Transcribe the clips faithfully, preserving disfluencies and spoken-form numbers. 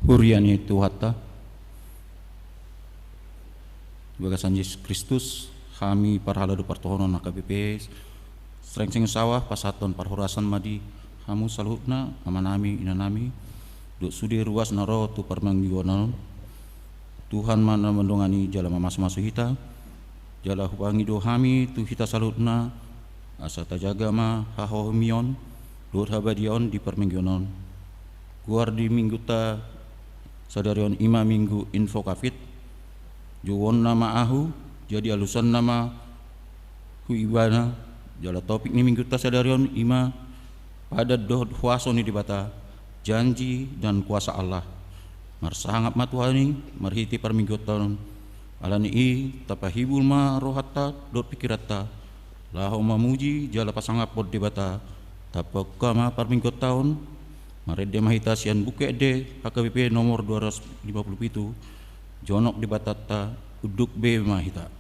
Huria ni Tuhanta, di bagasan Jesus Kristus, hami parhalado partohonan H K B P Srengseng Sawah pasahathon parhorasan ma di hamu saluhutna, amanami, inanami, dohot sude ruas na ro tu parmingguon on. Tuhan ma na mandongani jala mamasumasu hita, jala hupangido hami tu hita saluhutna, asa tajaga ma hahomion dohot habadiaon di parmingguon on. Goar di minggunta sadari on i ma minggu Invocavit. Jouonna ma ahu, jadi alusanna ma tu Ibana, jala topik ni minggunta sadari on i ma padan dohot huaso ni Debata, janji dan kuasa Allah. Marsangap ma tu Tuhan i marhite parmingguonta on. Alani i tapahibul ma rohanta dohot pingkiranta laho mamuji jala pasangaphon Debata. Tabuka ma parmingguonta on. Marende ma hita sian Buku Ende H K B P nomor dua ratus lima puluh pitu. Jonok Debatanta, unduk be ma hita.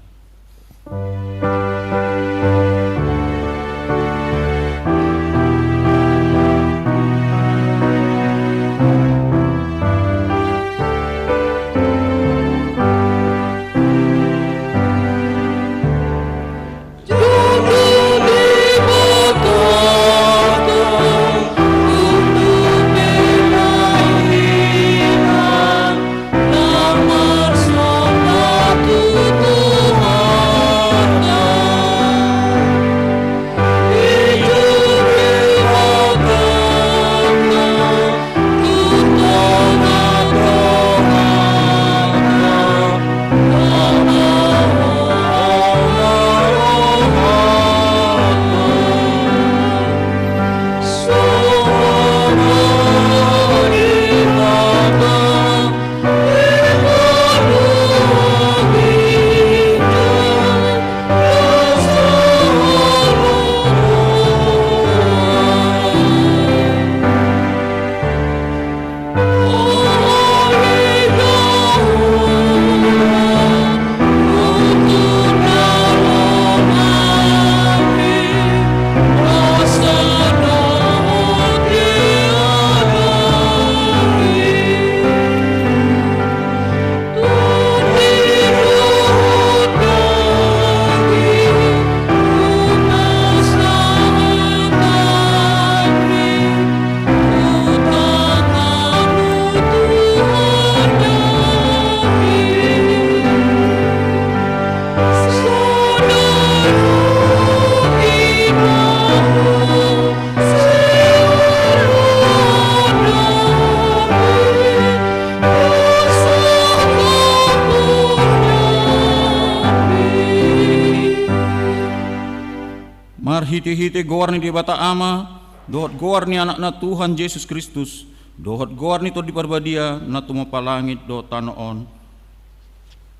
Marhitehite goar ni Debata Ama, dohot goar ni Anakna Tuhan Jesus Kristus, dohot goar ni Tondi Parbadia, na tumompa langit dohot tano on.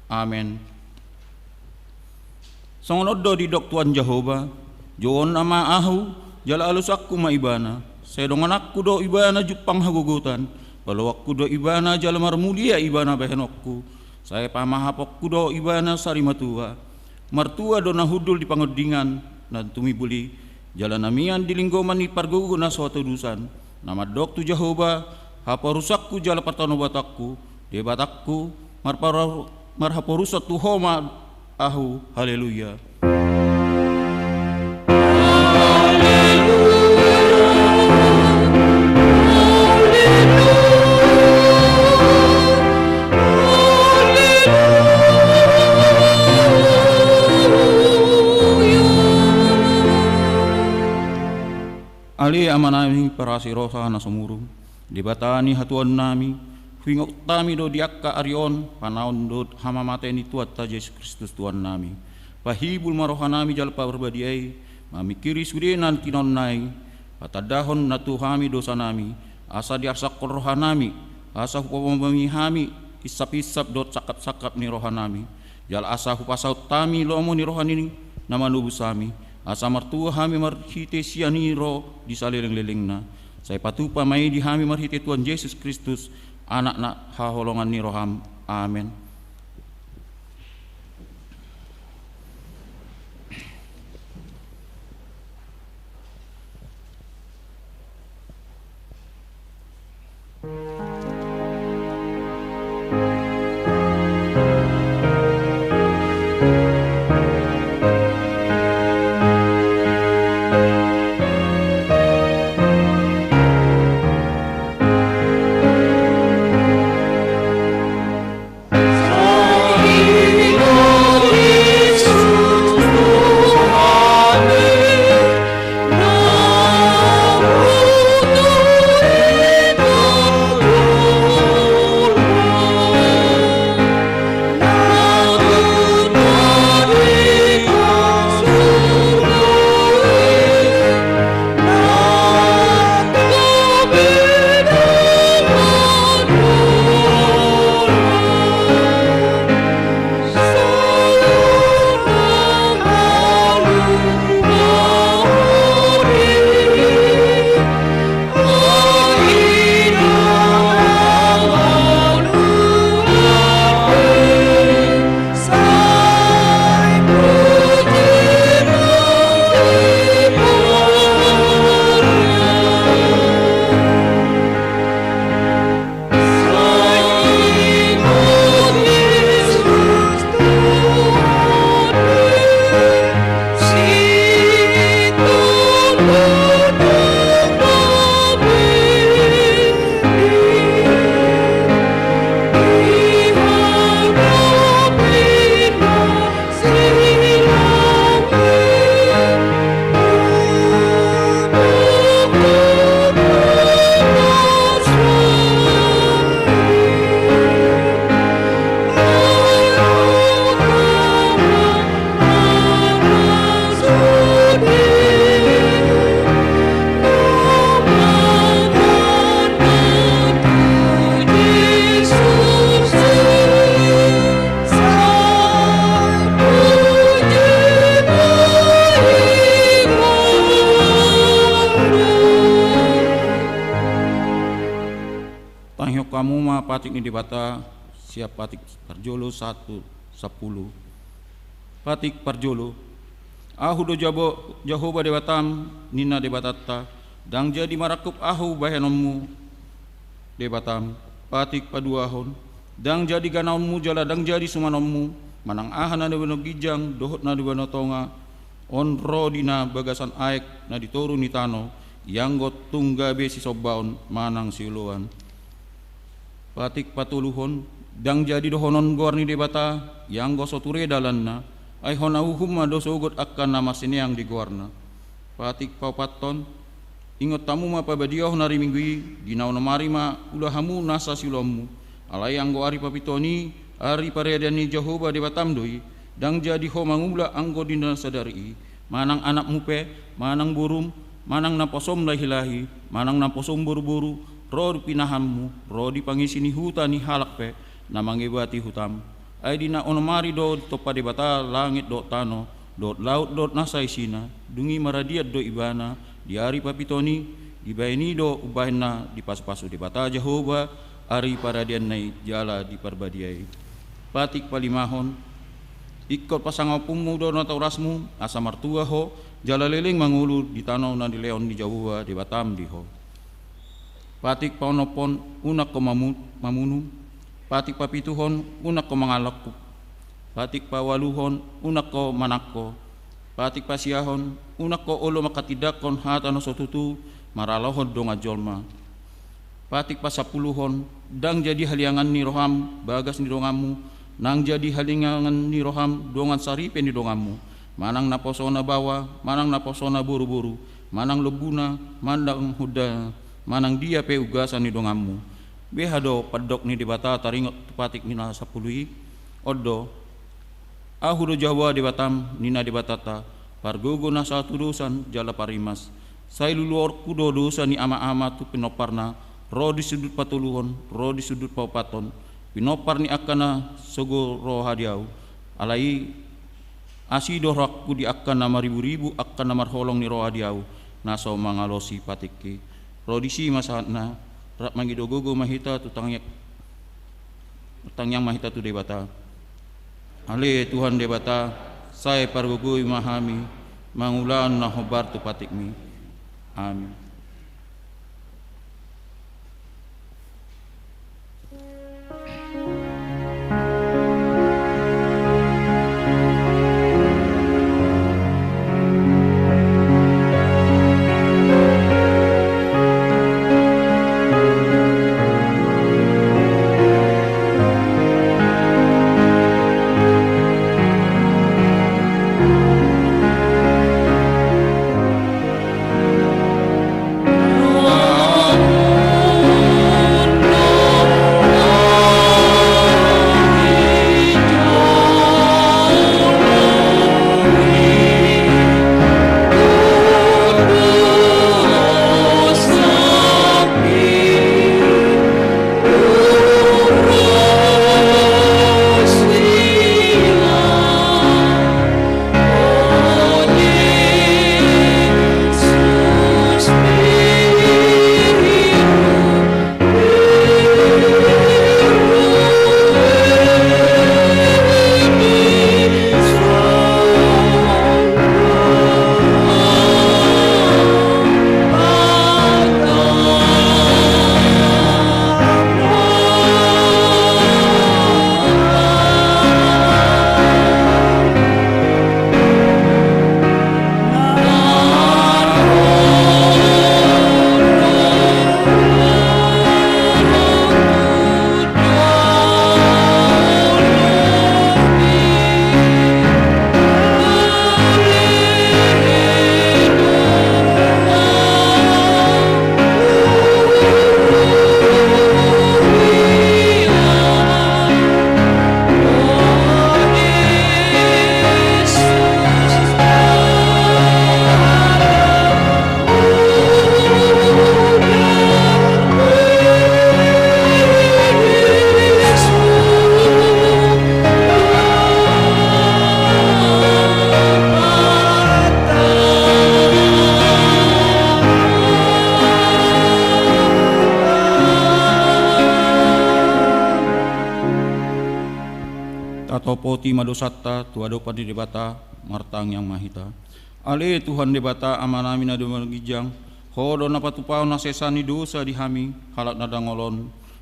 Amen. Songon on do didok Tuhan Jahowa, jouonna ma ahu, jala alusanku ma Ibana, sai dongananku do Ibana jumpang hagogotan, paluanku do Ibana jala marmulia Ibana bahenonku, sai pamahaponku do Ibana sarimatua. Martua do na hundul di pangondingan na tumimbul i, jala na mian di linggoman ni pargogo na so hatodusan, na mandok tu Jahowa, haporusanku jala partanobatanku, Debatangku, marpara-, marhaporusan tu Ho ma ahu. Haleluya. Ale Amanami parasi roha na sumurung, Debata ni hatuaonnami, huingot hami do di angka ari on, panaon dohot hamamate ni Tuhanta Jesus Kristus Tuhannami. Pahibul ma rohanami jala parbadiai, mamingkiri sude na tinaonna i, patandahon na tu hami dosanami, asa diarsangkon rohanami, asa hupamomi hami, insapinsap dohot sangkapsangkap ni rohanami, jala asa hupasaut hami lomo ni roha ni na manobus hami, asa martua hami marhite sian i ro di salelenglelengna. Sai patupa ma i di hami marhite Tuhan Jesus Kristus, Anak na haholongan ni roham. Amen. Tangihon hamu ma patik ni Debata, sian patik parjolo sahat tu sampulu. Patik parjolo. Ahu do Jabo-, Jahowa Debatam, ninna Debatanta, ndang jadi marangkup ahu bahenonmu, Debatam. Patik paduahon. Ndang jadi ganaonmu jala ndang jadi sumanonmu, manang aha na di banua ginjang dohot na di banua tonga on ro di na bagasan aek na di toru ni tano, ianggo tung gabe sisombaon manang sioloan. Patik patoluhon. Ndang jadi dohonon goar ni Debata, ianggo so ture dalanna, ai hona uhum ma do sogot angka na marsineang di goarna. Patik paopathon. Ingot hamu ma pabadiahon ari Minggu i, di na onom ari ma ula hamu nasa siulaonmu. Alai anggo ari papituhon i, ari paradian ni Jahowa Debatam do i, ndang jadi ho mangula anggo di na sadari i, manang anakmu pe, manang borum, manang naposom lahilahi, manang naposom boruboru, ro di pinahanmu, ro di pangisi ni huta ni halak pe, na mangebati hutam. Ai di na onom ari do ditompa Debata langit dohot tano, dohot laut dohot nasa isina, dung i maradian do ibana, di ari papituhon i, dibahen i do umbahen na dipasupasu Debata Jahowa, ari paradianna i jala di parbadia i. Patik palimahon. Ingkon pasangapmu do natorasmu, asa martua ho, jala leleng mangolu di tano na nilehon ni Jahowa Debatam di ho. Patik paonomhon. Unang ho mamu-, mamunu. Patik papituhon. Unang ho mangalangkup. Patik paualuhon. Unang ho manangko. Patik pasiahon. Unang ho olo manghatindanghon hata na so tutu maralohon dongan jolma. Patik pasampuluhon. Ndang jadi haliangan ni roham bagas ni donganmu, nang jadi haliangan ni roham dongan saripe ni donganmu, manang naposona baoa, manang naposona boruboru, manang lombuna, manang hondana, manang dia pe ugasan ni donganmu. Beha do pandok ni Debata taringot tu patik ni na sampulu i? On do: Ahu do Jahowa Debatam, ninna Debatanta, pargogo na sahatudosan jala parimas. Sai luluonku do dosa ni amaama tu pinomparna, ro di sundut patoluhon, ro di sundut paopathon. Pinompar ni angka na sogo roha di ahu. Alai asi do rohangku di angka na mariburibu, angka na marholong ni roha di ahu, na so mangalosi patikki. Ro disi ma sahatna. Rap mangido gogo ma hita tu tangiang, tangiang ma hita tu Debata. Ale Tuhan Debata, sai pargogoi ma hami mangulahon na hombar tu patikmi. Amin. Ima dosanta tu adopan ni Debata, martangiang ma hita. Ale Tuhan Debata, Amanami na di banua ginjang, Ho do na patupahon hasesaan ni dosa di hami, halak na dangol on,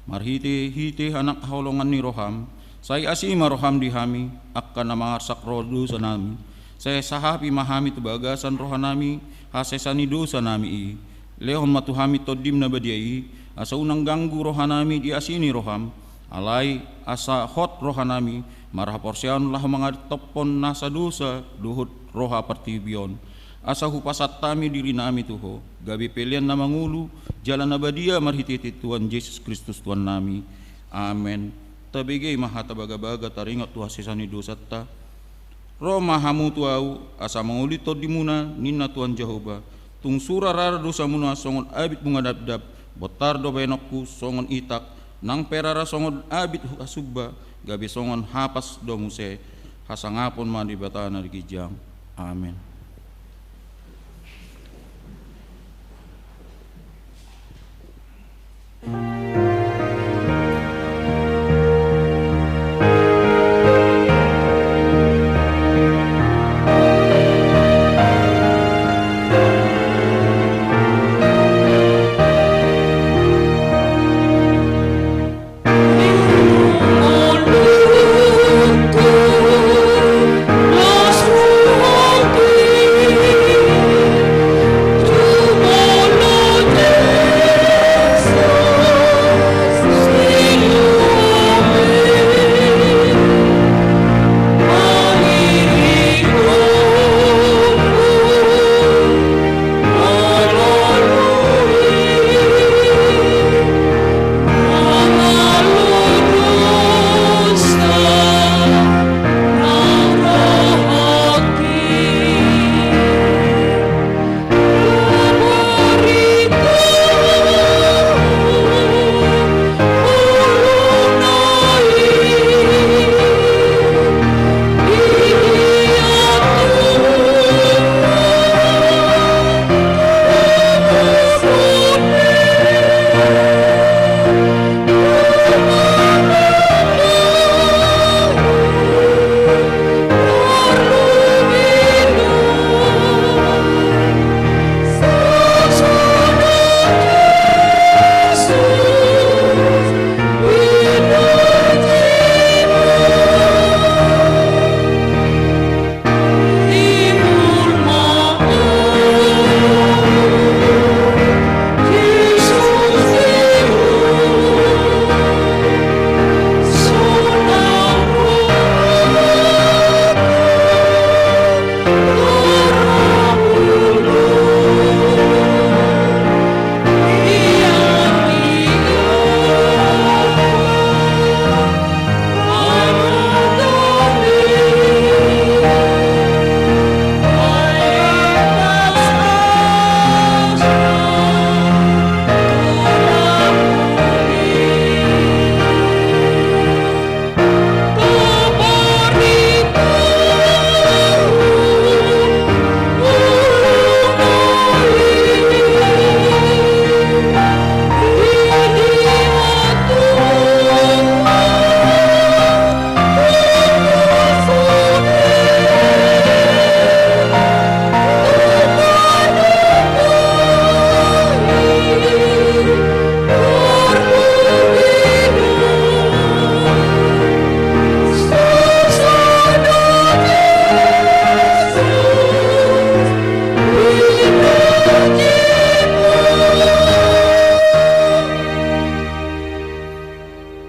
marhitehite hinaholongan ni rohaM. Sai asi ma rohaM di hami, angka na mangarsak roha dosanami. Sai sahapi ma hami tu bagasan rohanami hasesaan ni dosanami i. Lehon ma tu hami TondiM na badia i, asa unang ganggu rohanami di asi ni rohaM. Alai asa hot rohanami marhaporseaon laho mangantophon nasa dosa dohot roha partingkian on. Asa hupasahat hami dirinami tu Ho, gabe pelean na mangolu jala na badia marhitehite Tuhan Jesus Kristus Tuhannami. Amen. Tabege ma hata bagabaga taringot tu hasesaan ni dosanta. Ro ma hamu tu Ahu, asa mangoloi tondimuna, ninna Tuhan Jahowa. Tung sura rara dosamuna songon abit bunga dabdab, bontar do baenonku songon itak, nang pe rara songon abit hasumba, gabe songon hapas do muse. Hasangapon ma Debata na di ginjang. Amen.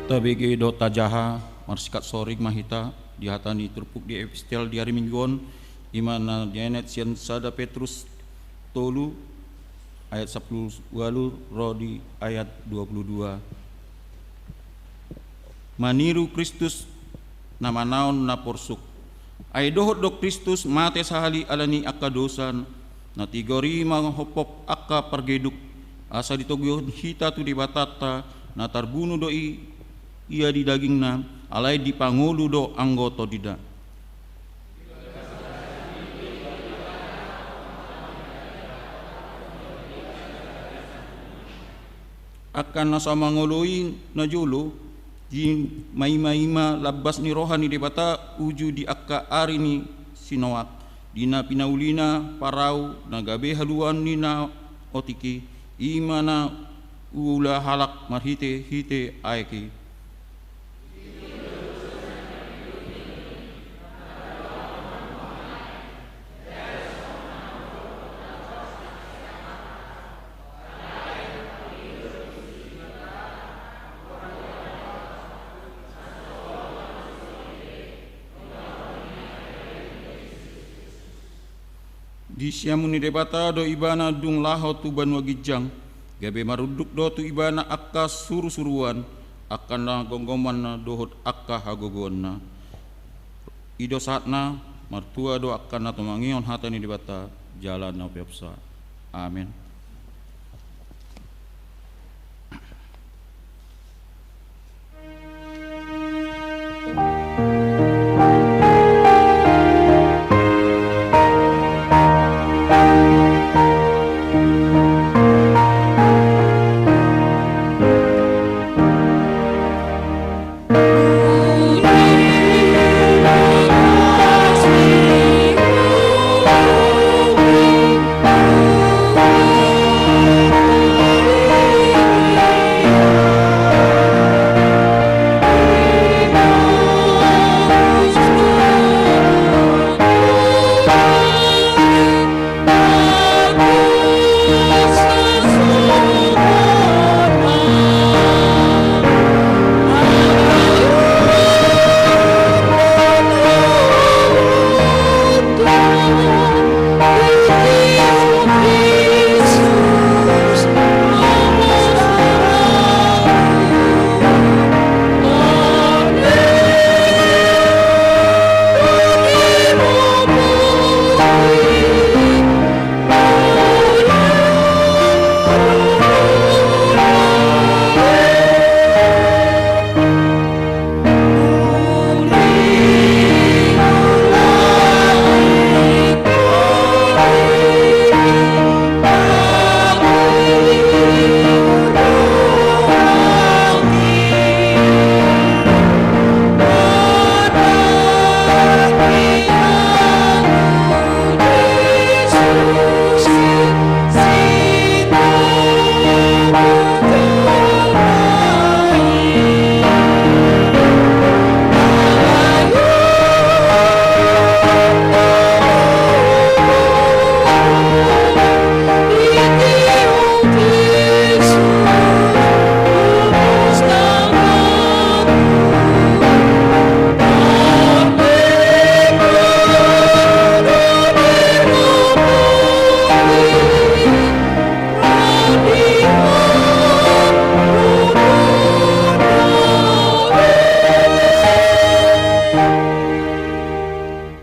Tabege dohot tajaha, marsikat soring ma hita di hata ni turpuk di epistel di ari Minggu on, i ma na dienet sian sada Petrus tolu ayat sampulu ualu ro di ayat dua pulu dua. Maniru Kristus na manaon na porsuk. Ai dohot do Kristus mate sahali ala ni angka dosa, na tigor i manghopop angka pargeduk, asa ditogihon hita tu Debatanta na tarbunu do i, ia di dagingna, alai dipangolu do anggo tondina. Angka na so mangoloi najolo, Di maima-ima lambas ni roha ni Debata uju di angka ari ni si Noak, di na pinaulina parau na gabe haluaon ni na otik i, i ma na huula halak marhite-hite aek i. Di siamun ni Debata do ibana dung laho tu banua ginjang, gabe marunduk do tu ibana angka suru-suruan, angka na gomgomanna dohot angka hagogoonna. I do sahatna, martua do angka na tumangihon hata ni Debata jala na umpeopsa. Amen.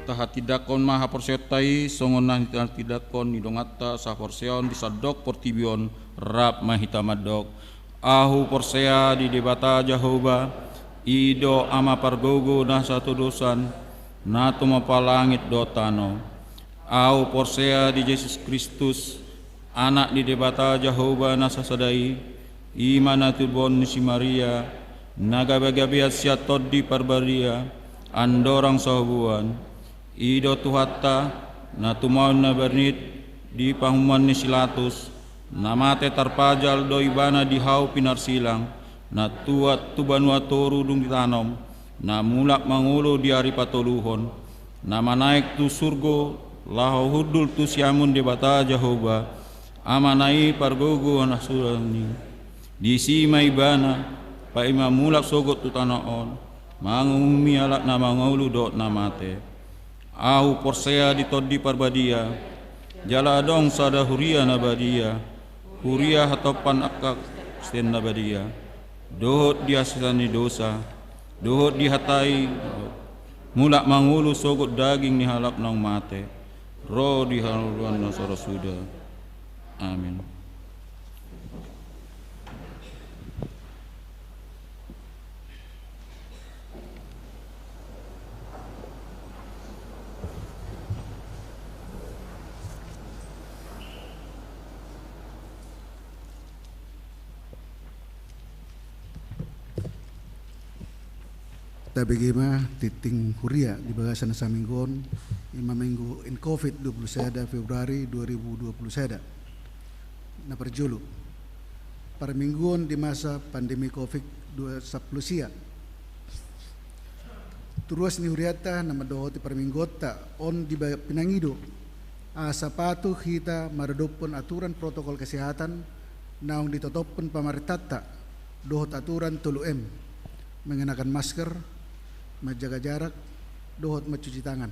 Tahatindangkon ma haporseaonta i songon na hitahatindangkon ni donganta sahaporseaon di sandok portibi on. Rap ma hita mandok: Ahu porsea di Debata Jahowa, i do Ama pargogo na sahatodosan, na tumompa langit dohot tano. Ahu porsea di Jesus Kristus, Anak ni Debata Jahowa na sasada i, i ma na tinobaon ni si Maria, na gabe-gabean sian Tondi Parbadia, andorang so habuan. I do Tuhanta, na tumaon na bernit di panguhuman ni si Latus, na mate tarpajal do ibana di hau pinarsilang, na tuat tu banua toru dung ditanom, na mulak mangolu di ari patoluhon, na manaek tu surgo laho hundul tu siamun Debata Jahowa, Amana i pargogo na hasuhuton i. Disi ma ibana, paima mulak sogot tu tano on, manguhumi halak na mangolu dohot na mate. Ahu porsea di Tondi Parbadia, jala adong sada huria na badia, huria hatompan angka Kristen na badia, dohot di hasesaan ni dosa, dohot di hata i, mulak mangolu sogot daging ni halak naung mate, ro di hangoluan na so ro suda. Amin. Tabege ma tingting huria di bagasan saminggu on, ima minggu in covid dua puluh sada Februari dua ribu dua puluh sada. Na parjolo, parmingguon di masa pandemi covid dua puluh sia. Tu ruas ni hurianta na mandohoti parmingguonta on di ba-, pinangido asa patuh hita maradophon aturan protokol kesehatan naung ditotophon pamarentanta dohot aturan tolu M, mengenakan masker, menjaga jarak, dohot mencuci tangan.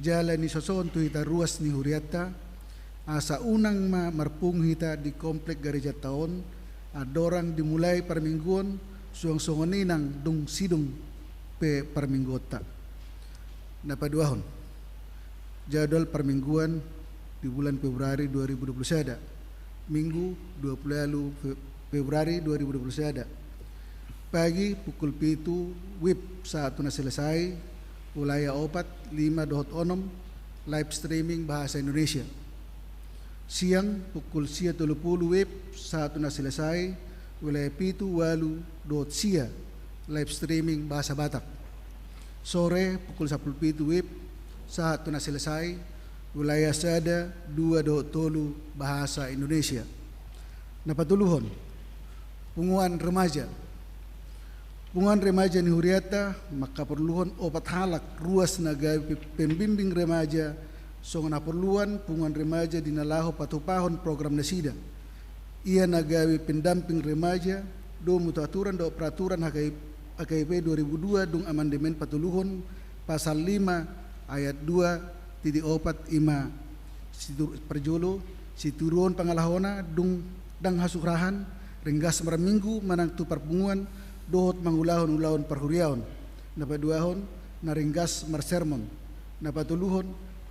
Jala nisosohon tu hita ruas ni hurianta, asa unang ma marpungu hita di komplek garejanta on, andorang dimulai parmingguon, suang songon i nang dung sidung pe parmingguonta. Na paduahon, jadwal parmingguan di bulan Februari dua ribu dua puluh sada, Minggu dua puluh ualu Fe-, Februari dua ribu dua puluh sada. Pagi pukul pitu WIB sahat tu na selesai, wilayah opat, lima dohot onom, live streaming bahasa Indonesia. Siang pukul sia tolu pulu WIB sahat tu na selesai, wilayah pitu, ualu dohot sia, live streaming bahasa Batak. Sore pukul sampulu pitu WIB sahat tu na selesai, wilayah sada, dua dohot tolu bahasa Indonesia. Na patoluhon, punguan remaja. Punguan remaja ni hurianta mangkaporluhon opat halak ruas na gabe pe-, pembimbing remaja, songon haporluan punguan remaja di na laho patupahon program nasida. Ia na gabe pendamping remaja, domu tu aturan dohot peraturan H K I, H K I P dua ribu dua dung amandemen patoluhon pasal lima ayat dua titik opat, ima situ-, parjolo, situruon pangalahona dung ndang hasurahan, ringgas marminggu manang tu parpunguan dohot mangulahon ulaon parhuriaon. Na paduahon, na ringgas marsermon. Na patoluhon,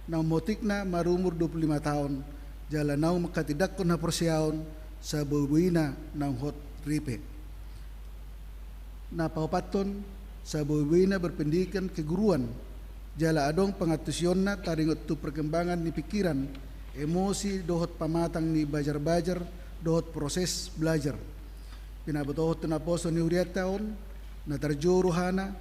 naung motikna marumur dua pulu lima taon, jala naung manghatindanghon haporseaon, saboiboina naung hot ripe. Na paopathon, saboiboina berpendidikan keguruan, jala adong pangantusionna taringot tu perkembangan ni pikiran, emosi dohot pamatang ni bajar-bajar dohot proses belajar. Pinabotohon tu naposo ni hurianta on, na tarjou rohana,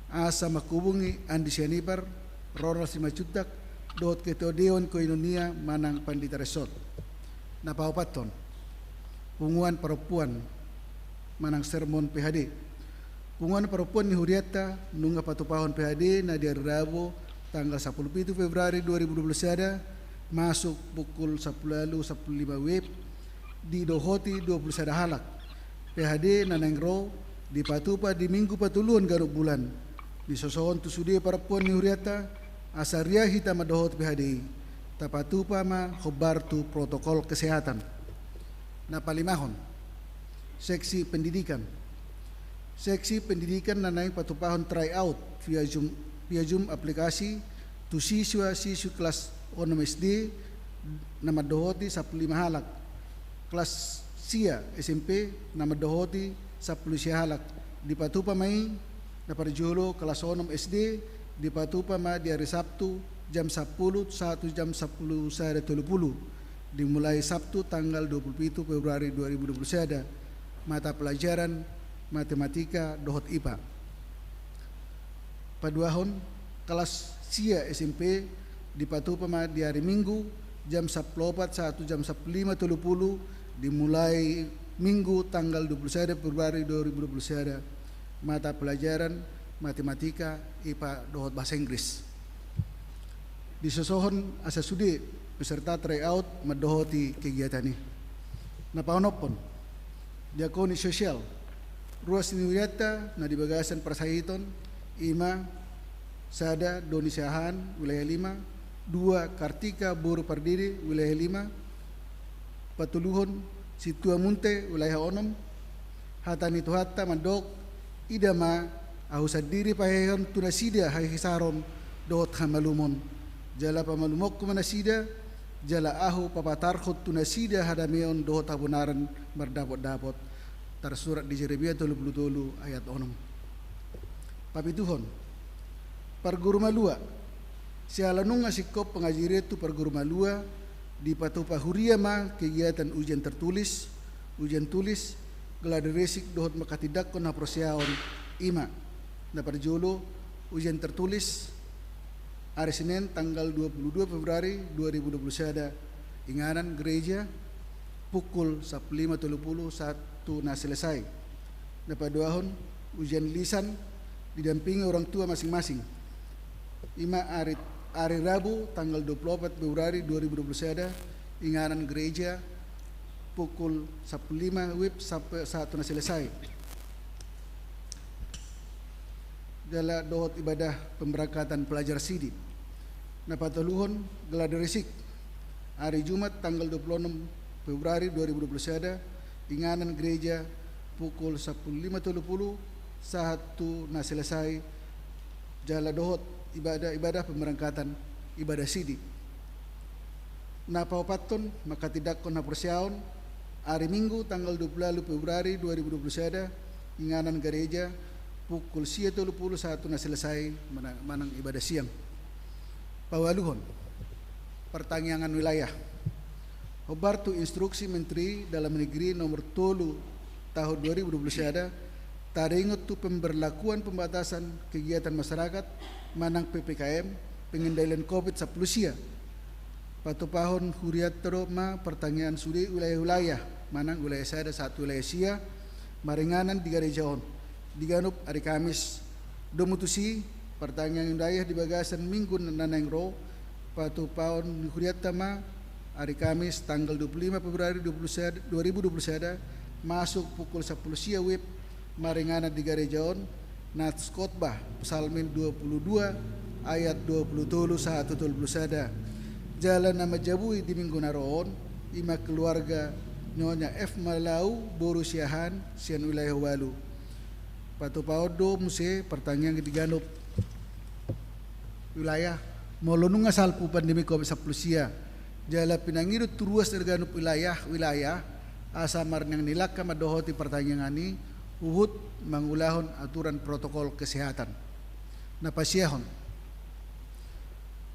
asa manghubungi Andi Sianipar, Ronald Simanjuntak, dohot Ketua Dewan Koinonia manang Pandita Resort. Na paopathon, punguan parompuan manang sermon P H D. Punguan parompuan ni hurianta nunga patupahon P H D na di ari Rabu tanggal sampulu pitu Februari dua ribu dua puluh sada, masuk pukul sampulu ualu sampulu lima WIB, didohoti dua puluh sada halak. P H D na naeng ro dipatupa di minggu patoluhon ganup bulan. Nisosohon tu sude parompuan ni hurianta, asa riah hita mandohoti P H D i. Tapatupa ma hombar tu protokol kesehatan. Na palimahon, seksi pendidikan. Seksi pendidikan na naeng patupahon tryout via Zoom, via Zoom aplikasi tu siswa-siswi kelas onom S D na mandohoti sampulu lima halak. Kelas sia S M P na mandohoti sampulu sia halak. Dipatupa ma i, na parjolo kelas onom S D, dipatupa ma di ari Sabtu jam sampulu sahat tu jam sampulu sada tolu pulu. Dimulai Sabtu tanggal dua pulu pitu Februari dua ribu dua puluh sada, mata pelajaran matematika dohot I P A. Paduahon, kelas sia S M P dipatupa ma di ari Minggu jam sampulu opat sahat tu jam sampulu lima tolu pulu, dimulai Minggu tanggal dua puluh sada Februari dua ribu dua puluh sada, mata pelajaran matematika, I P A dohot bahasa Inggris. Disosohon asa sude peserta tryout mandohoti kegiatan i. Na paonomhon, diakoni sosial. Ruas ni hurianta na di bagasan parsahiton, ima, sada, Doni Siahaan, wilayah lima, dua, Kartika boru Pardede, wilayah lima, patoluhon, Sintua Munte, wilayah onom. Hata ni Tuhanta mandok, ida ma, ahu sandiri paheheon tu nasida hahisaron dohot hamalumon. Jala pamalumonku ma nasida, jala ahu papatarhon tu nasida hadameon dohot habonaran mardapot-dapot. Tarsurat di Jeremia tolu pulu tolu ayat onom. Papituhon, parguru malua. Siala nunga singkop pangajarion tu parguru malua, dipatupa huria ma kegiatan ujian tertulis, ujian tulis, gladi resik dohot manghatindanghon haporseaon, ima, Na parjolo, ujian tertulis, ari Senin tanggal dua puluh dua Februari dua ribu dua puluh sada, inganan gereja, pukul sampulu lima tolu pulu sahat tu na selesai. Na paduahon, ujian lisan didampingi orang tua masing-masing. Ima ari, ari Rabu tanggal dua puluh opat Februari dua ribu dua puluh sada, inganan gereja, pukul sampulu lima wib sampe sahat tu na selesai. Jala dohot ibadah pemberangkatan pelajar sidi. Na patoluhon, gladi resik. Ari Jumat tanggal dua puluh enam Februari dua ribu dua puluh sada, inganan gereja, pukul sampulu lima tolu pulu sahat tu na selesai, jala dohot ibadah, ibadah pemberangkatan ibadah sidi. Na paopathon, manghatindanghon haporseaon, ari Minggu tanggal dua puluh ualu Februari dua ribu dua puluh sada, inganan gereja, pukul sia tolu pulu sahat tu na selesai, manang, manang ibadah siang. Paualuhon, partangiangan wilayah. Hombar tu Instruksi Menteri Dalam Negeri nomor tolu tahun dua ribu dua puluh sada, taringot tu pemberlakuan pembatasan kegiatan masyarakat manang P P K M, pengendalian covid sampulu sia. Patupahon hurianta do ma partangiangan sude wilayah-wilayah, manang wilayah sada sahat wilayah sia, maringanan di gareja on, di ganup ari Kamis. Domu tusi, partangiangan wilayah di bagasan minggu na naeng ro, patupahon ni hurianta ma, ari Kamis tanggal dua puluh lima Februari dua puluh sada, dua ribu dua puluh sada, masuk pukul sampulu sia wib, maringanan di gareja on, nats khotbah, Psalmen dua puluh dua, ayat dua puluh tolu sahat tu tolu puluh sada. Jala na manjabui di minggu na ro on, ima keluarga Nyonya F Malau, boru Siahaan, sian wilayah ualu. Patupahon do muse partangiangan di ganup wilayah, molo nunga salpu pandemi covid sampulu sia, jala pinangido tu ruas di ganup wilayah, wilayah, asa marniang ni langka mandohoti partangiangan i, huhut mangulahon aturan protokol kesehatan. Na pasiahon,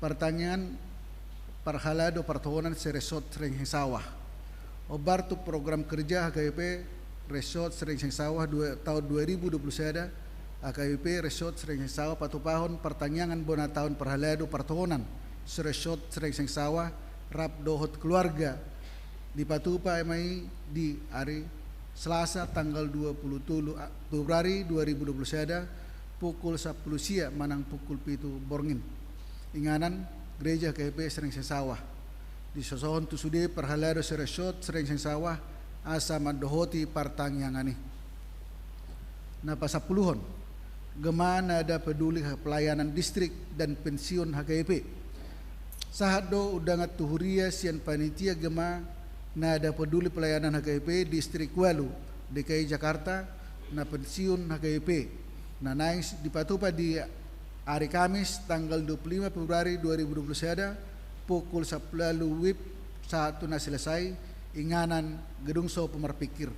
partangiangan parhalado partohonan se-Resort Srengseng Sawah. Hombar tu program kerja H K B P Resort Srengseng Sawah dua, tahun dua ribu dua puluh sada, H K B P Resort Srengseng Sawah patupahon partangiangan bona taon parhalado partohonan se-Resort Srengseng Sawah rap dohot keluarga. Dipatupa ma i di ari Selasa tanggal dua puluh tolu a-, Februari dua ribu dua puluh sada, pukul sampulu sia manang pukul pitu borngin. Inganan, Gereja H K B P Srengseng Sawah. Disosohon tu sude parhalado se-Resort Srengseng Sawah, asa mandohoti partangiangan i. Na pasampuluhon, Gema Nada Peduli Pelayanan Distrik dan Pensiun H K B P. Sahat do undangan tu huria sian panitia Gema Nada Peduli Pelayanan H K B P Distrik ualu, D K I Jakarta, na pensiun H K B P, na naeng dipatupa di ari Kamis tanggal dua puluh lima Februari dua ribu dua puluh sada, pukul sampulu ualu wib sahat tu na selesai, inganan Gedung Sopo Marpikir.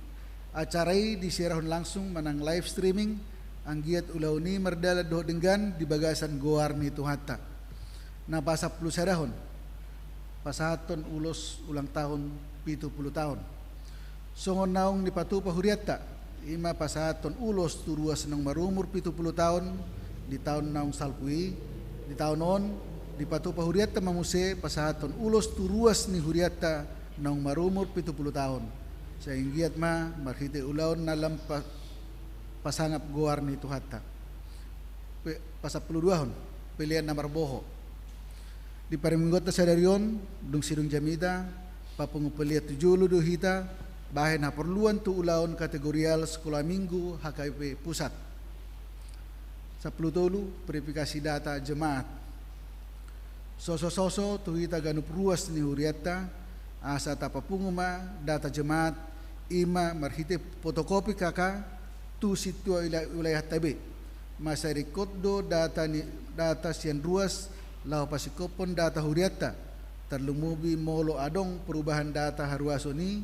Acara i disiarhon langsung manang live streaming, anggiat ulaon i mardalan dohot denggan di bagasan goar ni Tuhanta. Na pasampulu sadahon, pasahathon ulos ulang tahun pitu pulu taon. Songon naung dipatupa hurianta, ima pasahathon ulos tu ruas naung marumur pitu pulu taon di taon naung salpu i, di taon on, dipatupa hurianta ma muse pasahathon ulos tu ruas ni hurianta naung marumur pitu pulu taon. Sai anggiat ma marhite ulaon na lam pa-, pasangap goar ni Tuhanta. Pe-, pasampulu duahon, pelean na marboho. Di parmingguonta sadari on, dung sidung jamita, papungu pelean tu jolo do hita, bahen haporluan tu ulaon kategorial Sekolah Minggu H K B P Pusat. Sampulu tolu, verifikasi data jemaat. Sosososo tu hita ganup ruas ni hurianta, asa tapapungu ma data jemaat, ima marhite fotokopi K K tu sintua wila-, wilayahta be. Masa ringkot do data ni, data sian ruas laho pasingkophon data hurianta, tarlumobi molo adong perubahan data haruason i,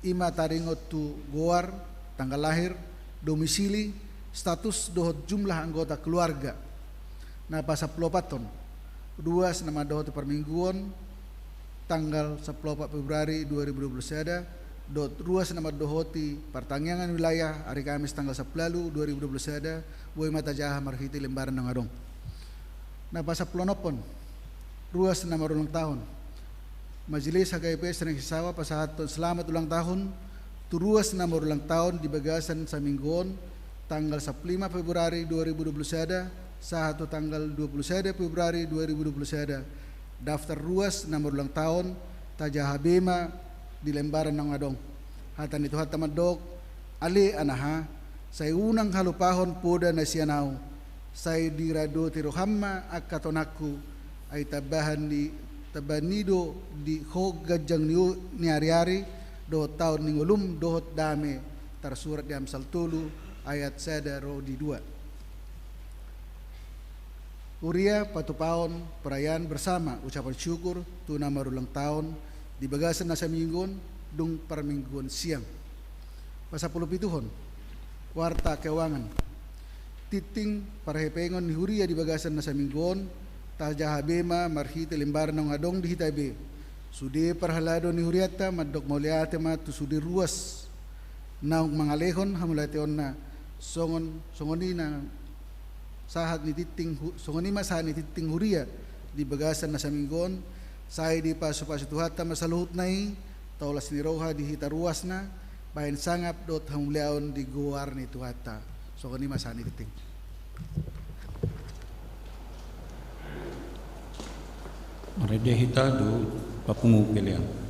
ima taringot tu goar, tanggal lahir, domisili, status dohot jumlah anggota keluarga. Na pasampulu opathon, ruas na mandohoti parmingguon, tanggal sampulu opat Februari dua ribu dua puluh sada, dohot ruas na mandohoti partangiangan wilayah ari Kamis tanggal sampulu ualu dua ribu dua puluh sada, boi ma tajaha marhite lembaran naung adong. Na pasampuluonomhon, ruas na marulang tahun. Majelis H K I P S Rengganis Sisawa pasahathon selamat ulang tahun tu ruas na marulang tahun di bagasan saminggu on, tanggal sampulu lima Februari dua ribu dua puluh sada sahat tu tanggal dua puluh sada Februari dua ribu dua puluh sada. Daftar ruas na marulang tahun tajaha be ma di lembaran naung adong. Hata ni Tuhanta mandok, ale anaha, sai unang halupahon poda na sian ahu, sai diradoti roham ma angka tonangku, ai tambahan ni, tambahan ni do di ho ganjang ni, ni ariari, dohot taon ni ngolum, dohot dame, tarsurat di Amsal tolu ayat sada ro di dua. Huria, patupaon perayaan bersama ucapan syukur tu na marulang tahun di bagasan na saminggu on dung parmingguon siang. Pasampulupituhon, warta keuangan. Tingting parhepengon ni huria di bagasan na saminggu on tajaha be ma marhite lembaran naung adong di hita be. Sude parhalado ni hurianta mandok mauliate ma tu sude ruas naung mangalehon hamauliateonna, songon, songon i na sahat ni tingting hu-, songon i ma sahat ni tingting huria di bagasan na saminggu on. Sai dipasupasu Tuhanta ma saluhutna i, taulas ni roha di hita ruasna, bahen sangap dohot hamuliaon di goar ni Tuhanta. Songon i ma sahat ni tingting. Marende hita tu papungu pelean.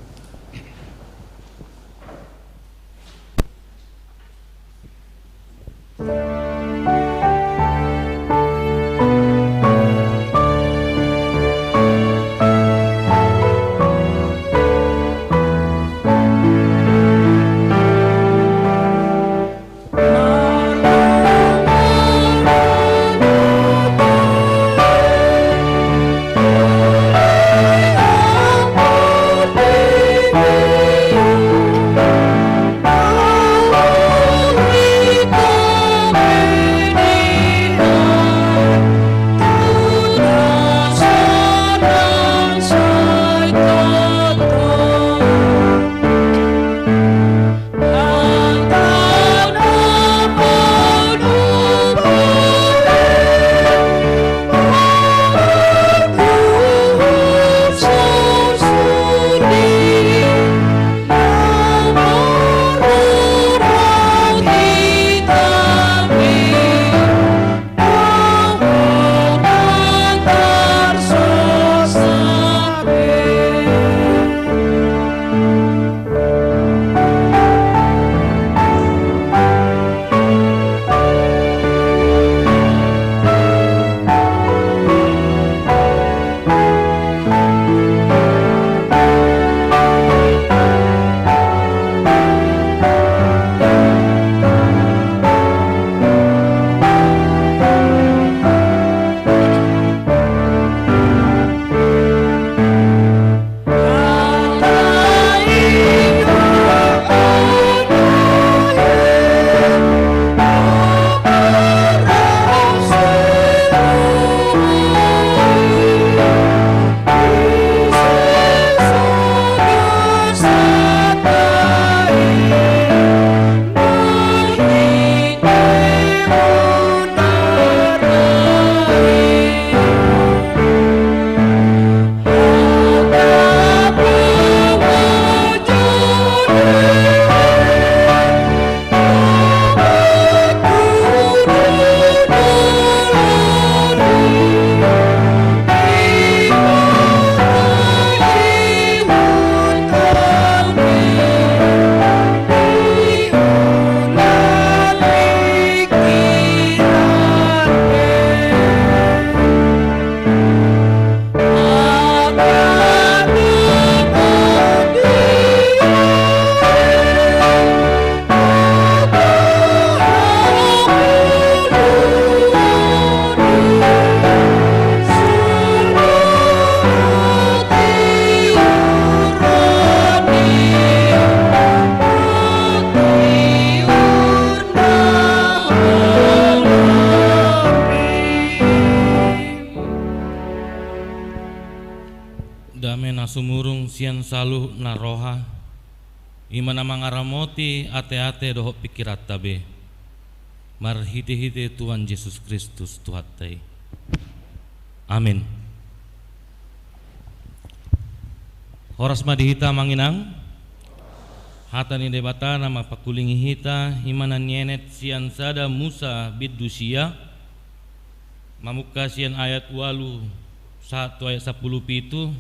Dame na sumurung sian saluhutna roha. i ma na mangaramoti ateate dohot pingkiranta be, marhitehite Tuhan Jesus Kristus Tuhanta i. Amin. Horas ma di hita, amang inang. Hata ni Debata na mangkulingi hita i ma na nienet sian sada Musa bindu sia, mamungka sian ayat ualu sahat tu ayat sampulu pitu.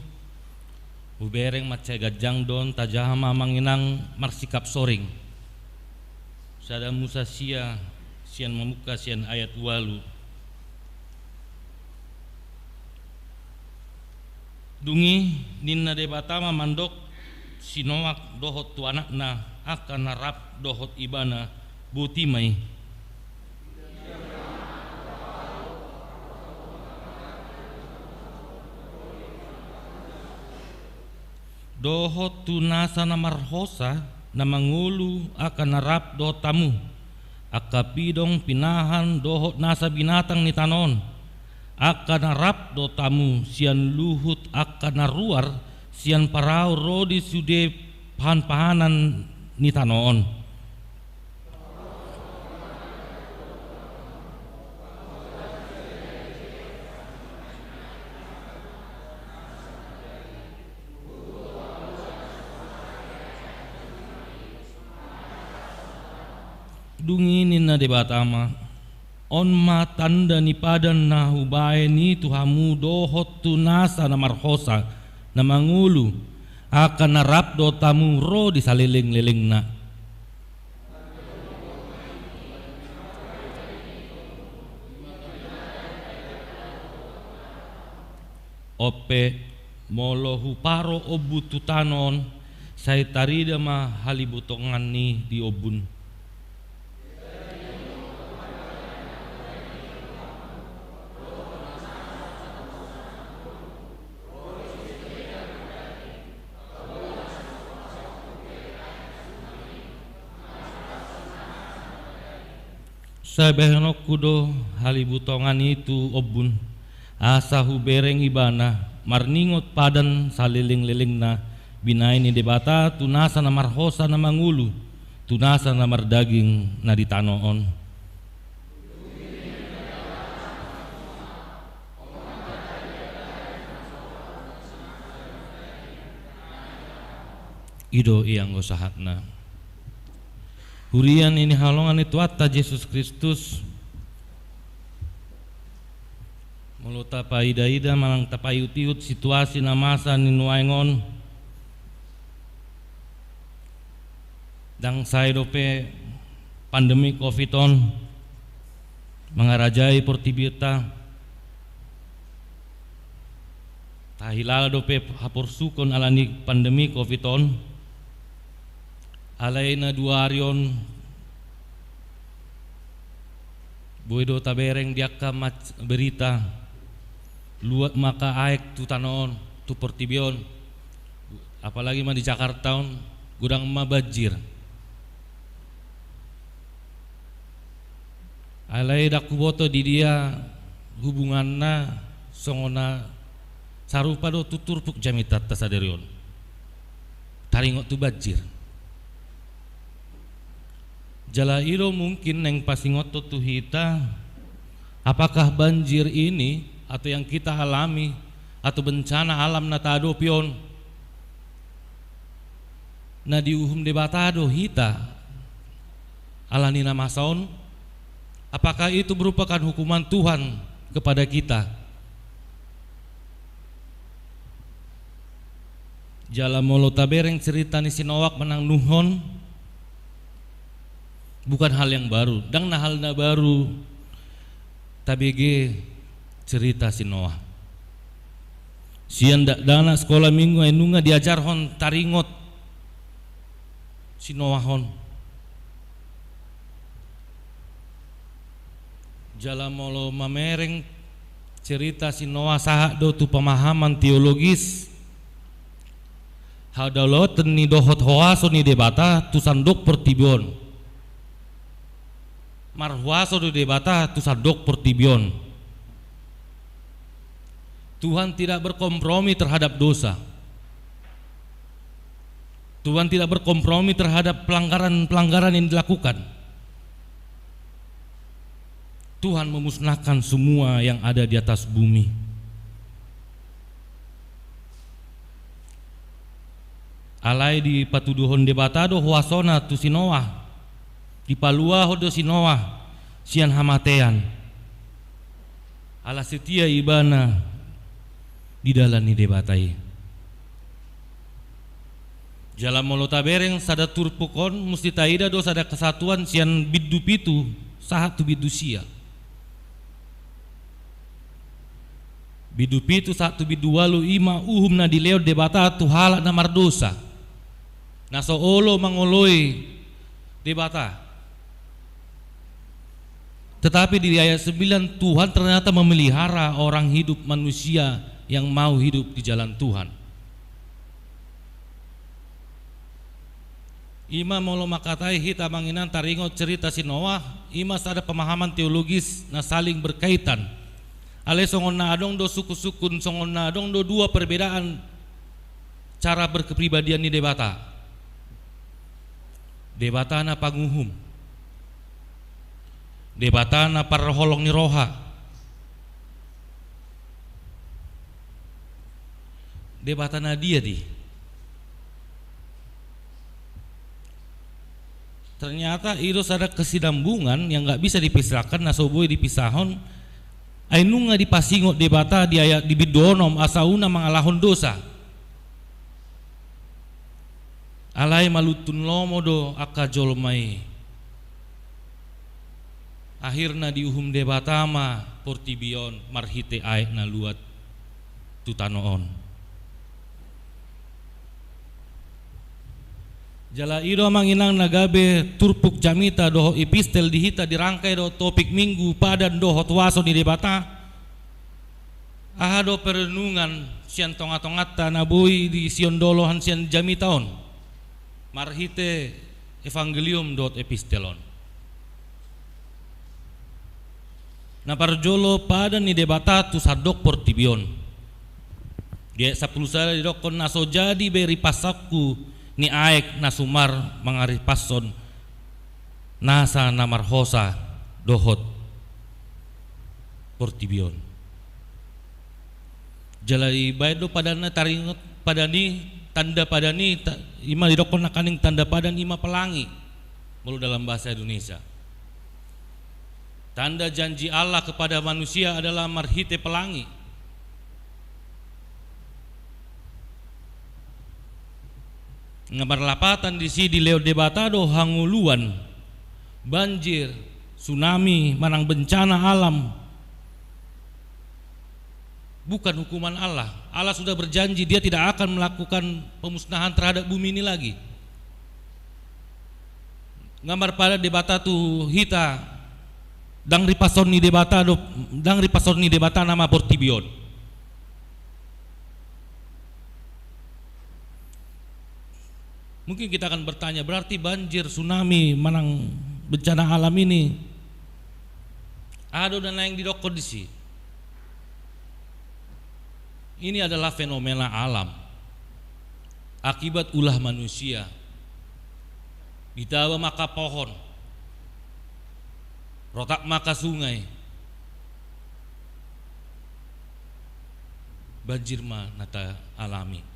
Hubereng mansai ganjang do on, tajaha ma, amang inang, marsikap soring. Sada Musa sia, sian mamungka sian ayat ualu. Dung i ninna Debata ma mandok si Noak dohot tu anakna angka na rap dohot ibana: Boti ma i. Dohot tu nasa na marhosa na mangolu angka na rap dohot hamu, angka pidong pinahan dohot nasa binatang ni tano on, angka na rap dohot hamu sian luhut angka na ruar sian parau ro di sude pahanpahanan ni tano on. Dung i ninna Debata ma: On ma tanda ni padan na hubahen i tu hamu dohot tu nasa na marhosa na mangolu angka na rap dohot hamu ro di salelenglelengna. On pe, molo huparo ombun tu tano on, sai tarida ma halibutongan i di ombun. Sai bahenonku do halibutongan i tu ombun, asa hubereng ibana marningot padan salelenglelengna, binahen ni Debata tu nasa na marhosa na mangolu, tu nasa na mardaging na di tano on. I do i anggo sahatna. Huria ni hinaholongan ni Tuhanta Jesus Kristus, molo tapaidaida manang tapaihutihut situasi na masa ni nuaeng on, ndang sae dope pandemi covid on mangarajai portibinta. Tahilala dope haporsukon ala ni pandemi covid on. Alai na dua ari on boi do tabereng di angka mac-, berita, luat ma angka aek tu tano on, tu portibi on. Apalagi ma di Jakarta on, godang ma banjir. Alai ndang huboto di dia hubunganna, songon na sarupa do tu turpuk jamitanta sadari on. Taringot tu banjir. Jala i do mungkin naeng pasingothon tu hita, apakah banjir ini atau yang kita alami atau bencana alam na tahadopi on na diuhum Debata do hita ala ni na masa on? Apakah itu merupakan hukuman Tuhan kepada kita? Jala molo tabereng cerita ni si Noak manang Nuh on, bukan hal yang baru, ndang na hal na baru tabege cerita si Noah. Sian dakdanak sekolah minggu ai nunga diajarhon taringot si Noah on. Jala molo mamereng cerita si Noah sahat do tu pemahaman teologis, hadaulaton ni dohot hoaso ni Debata tu sandok portibi on. Marhuaso do Debata tu sandok portibi on. Tuhan tidak berkompromi terhadap dosa. Tuhan tidak berkompromi terhadap pelanggaran-pelanggaran yang dilakukan. Tuhan memusnahkan semua yang ada di atas bumi. Alai dipatuduhon Debata do huasona tu si Noah. Dipaluahon do si Noah sian hamatean. Ala setia ibana di dalan ni Debata i. Jala molo tabereng sada turpuk on, musti taida do sada kesatuan sian bindu pitu sahat tu bindu sia. Bindu pitu sahat tu bindu ualu i ma uhum na dilehon Debata tu halak na mardosa, na so olo mangoloi Debata. Tetapi di ayat sembilan, Tuhan ternyata memelihara orang hidup, manusia yang mau hidup di jalan Tuhan. I ma molo mangkatai hita, amang inang, taringot cerita si Noah, i ma sada pemahaman teologis na saling berkaitan. Alai songon na adong do sungkun-sungkun, songon na adong do dua perbedaan cara berkepribadian ni Debata. Debata na panguhum, Debata na parholong ni roha. Debata na dia do i? Ternyata i do sada kesinambungan yang nggak bisa dipisahkan, na so boi dipisahon. Ai nunga dipasingot Debata di ayat, di bindu onom, asa unang mangalahon dosa. Alai maluntun lomo do angka jolma i. Akhirna diuhum Debata ma portibi on marhite aek na luat tu tano on. Jala i do, amang inang, na gabe turpuk jamita dohot epistel di hita di rangka i dohot topik Minggu, Padan dohot Huaso ni Debata. Aha do perenungan sian tonga-tonganta na boi disiondolhon sian jamita on marhite evangelium dohot epistel on? Na parjolo, padan ni Debata tu sandok portibi on. Di ayat sampulu sada didokkon, na so jadi be ripassonku ni aek na sumar mangaripasson nasa na marhosa dohot portibi on. Jala dibaen do padanna taringot, padan i, tanda padan i, ta-, i ma didokkon nangkaning tanda padan i ma pelangi, molo dalam bahasa Indonesia. Tanda janji Allah kepada manusia adalah marhite pelangi. Nga marlapatan disi dilehon Debata do hangoluan, banjir, tsunami, manang bencana alam. Bukan hukuman Allah. Allah sudah berjanji, Dia tidak akan melakukan pemusnahan terhadap bumi ini lagi. Nga marpadan Debata tu hita, ndang ripasson ni Debata do, ndang ripasson ni Debata nama portibi on. Mungkin kita akan bertanya, berarti banjir, tsunami, manang bencana alam ini, aha do na naeng didokkon disi? Ini adalah fenomena alam akibat ulah manusia. Ditaba ma angka pohon, rotak ma angka sungai, banjir ma na taalami.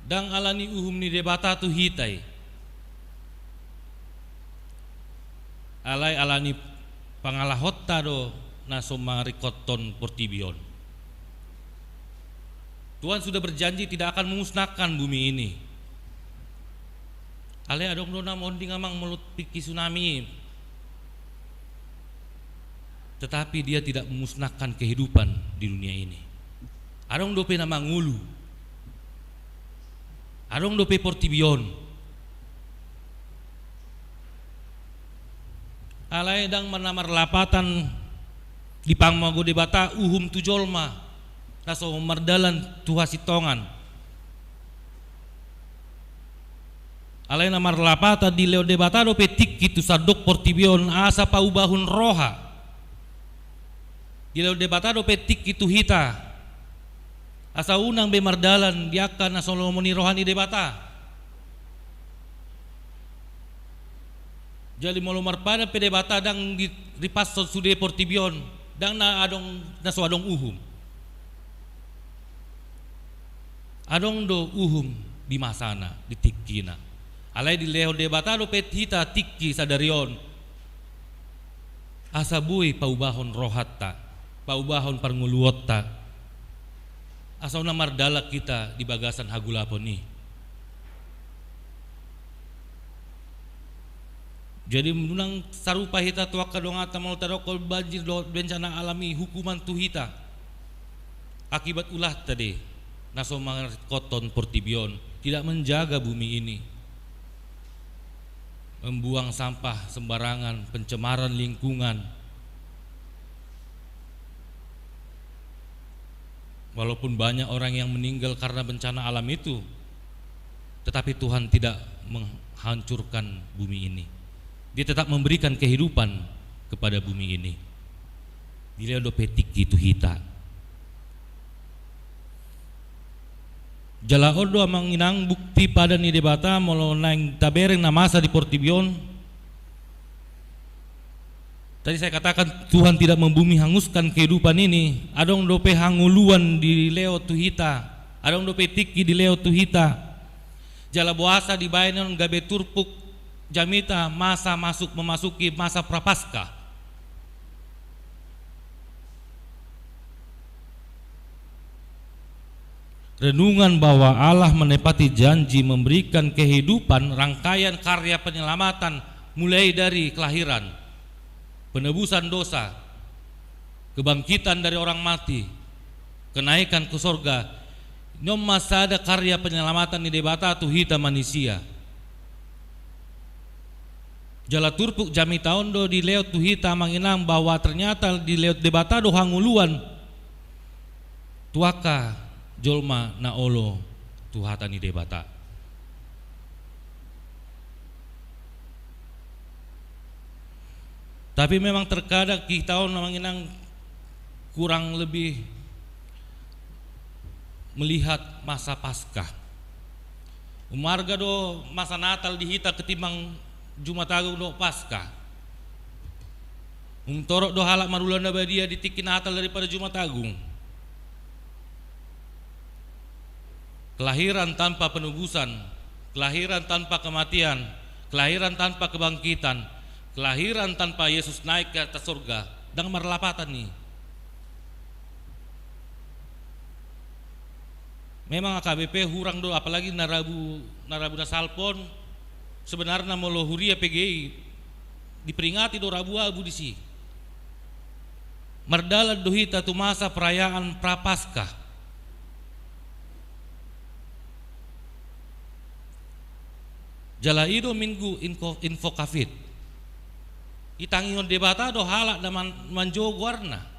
Ndang alani uhum ni Debata tu hita i. Alai alani pangalahonta do na so maringkothon portibi on. Tuhan sudah berjanji tidak akan memusnahkan bumi ini. Alai adong do na monding, amang, molo tingki tsunami i. Tetapi Dia tidak memusnahkan kehidupan di dunia ini. Adong dope na mangolu. Adong dope portibi on. Alai ndang ma na marlapatan dipangago Debata uhum tu jolma na so mardalan tu hasintongan. Alai na marlapatan dilehon Debata dope tingki tu sandok portibi on asa paubahon roha. Dilehon Debata dope tingki tu hita Asa unang be mardalan di angka na so lomo ni roha ni Debata. Jadi molo marpadan pe Debata ndang di, dipashon sude portibi on, ndang na adong, na so adong uhum. Adong do uhum di masana, di tingkina. Alai dilehon Debata dope hita tingki sadari on. Asa boi paubahon rohanta, paubahon parngoluonta. Asa unang mardalan hita di bagasan hagolapon i. Jadi unang sarupa hita tu angka donganta molo tadokkon banjir dohot bencana alam i hukuman tu hita. Akibat ulahta do i, na so mangarekothon portibi on, tidak menjaga bumi ini. Membuang sampah sembarangan, pencemaran lingkungan. Walaupun banyak orang yang meninggal karena bencana alam itu, tetapi Tuhan tidak menghancurkan bumi ini. Dia tetap memberikan kehidupan kepada bumi ini. Dilehon dope tingki tu hita. Jala on do amang inang bukti padan ni Debata molo naeng tabereng na masa di portibi on. Tadi saya katakan Tuhan tidak membumi hanguskan kehidupan ini. Adong dope hangoluan dilehon tu hita. Adong dope tingki dilehon tu hita. Jala boasa dibaen on gabe turpuk jamita masa masuk, memasuki masa Prapaskah. Renungan bahwa Allah menepati janji memberikan kehidupan, rangkaian karya penyelamatan mulai dari kelahiran, penebusan dosa, kebangkitan dari orang mati, kenaikan ke sorga. Nyon ma sada karya penyelamatan ni Debata tu hita manisia. Jala turpuk jamita on do dilehon tu hita amang inang bahwa ternyata dilehon Debata do hangoluan tu angka jolma na olo tu hata ni Debata. Tapi memang terkadang hita on amang inang kurang lebih melihat masa Paskah. Umarga do masa Natal di hita ketimbang Jumat Agung dohot Paskah. Umtorop do halak marula na badia di tingki Natal daripada Jumat Agung. Kelahiran tanpa penebusan, kelahiran tanpa kematian, kelahiran tanpa kebangkitan, kelahiran tanpa Yesus naik ke atas surga, ndang marlapatan i. Memang H K B P hurang do, apalagi na Rabu, na Rabu na salpu on, sebenarna molo huria P G I diperingati do Rabu Abu disi. Mardalan do hita tu masa perayaan Prapaskah. Jala i do Minggu Inko-, Invocavit. Itangihon Debata do halak na man-, manjou goarna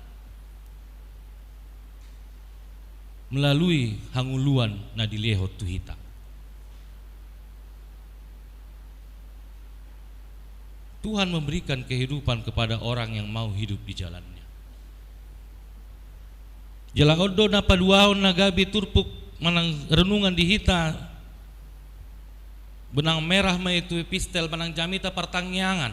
melalui hangoluan na dilehon tu hita. Tuhan memberikan kehidupan kepada orang yang mau hidup di jalan-Nya. Jala on do na paduahon na gabe turpuk manang renungan di hita, benang merah ma i tu epistel manang jamita partangiangan.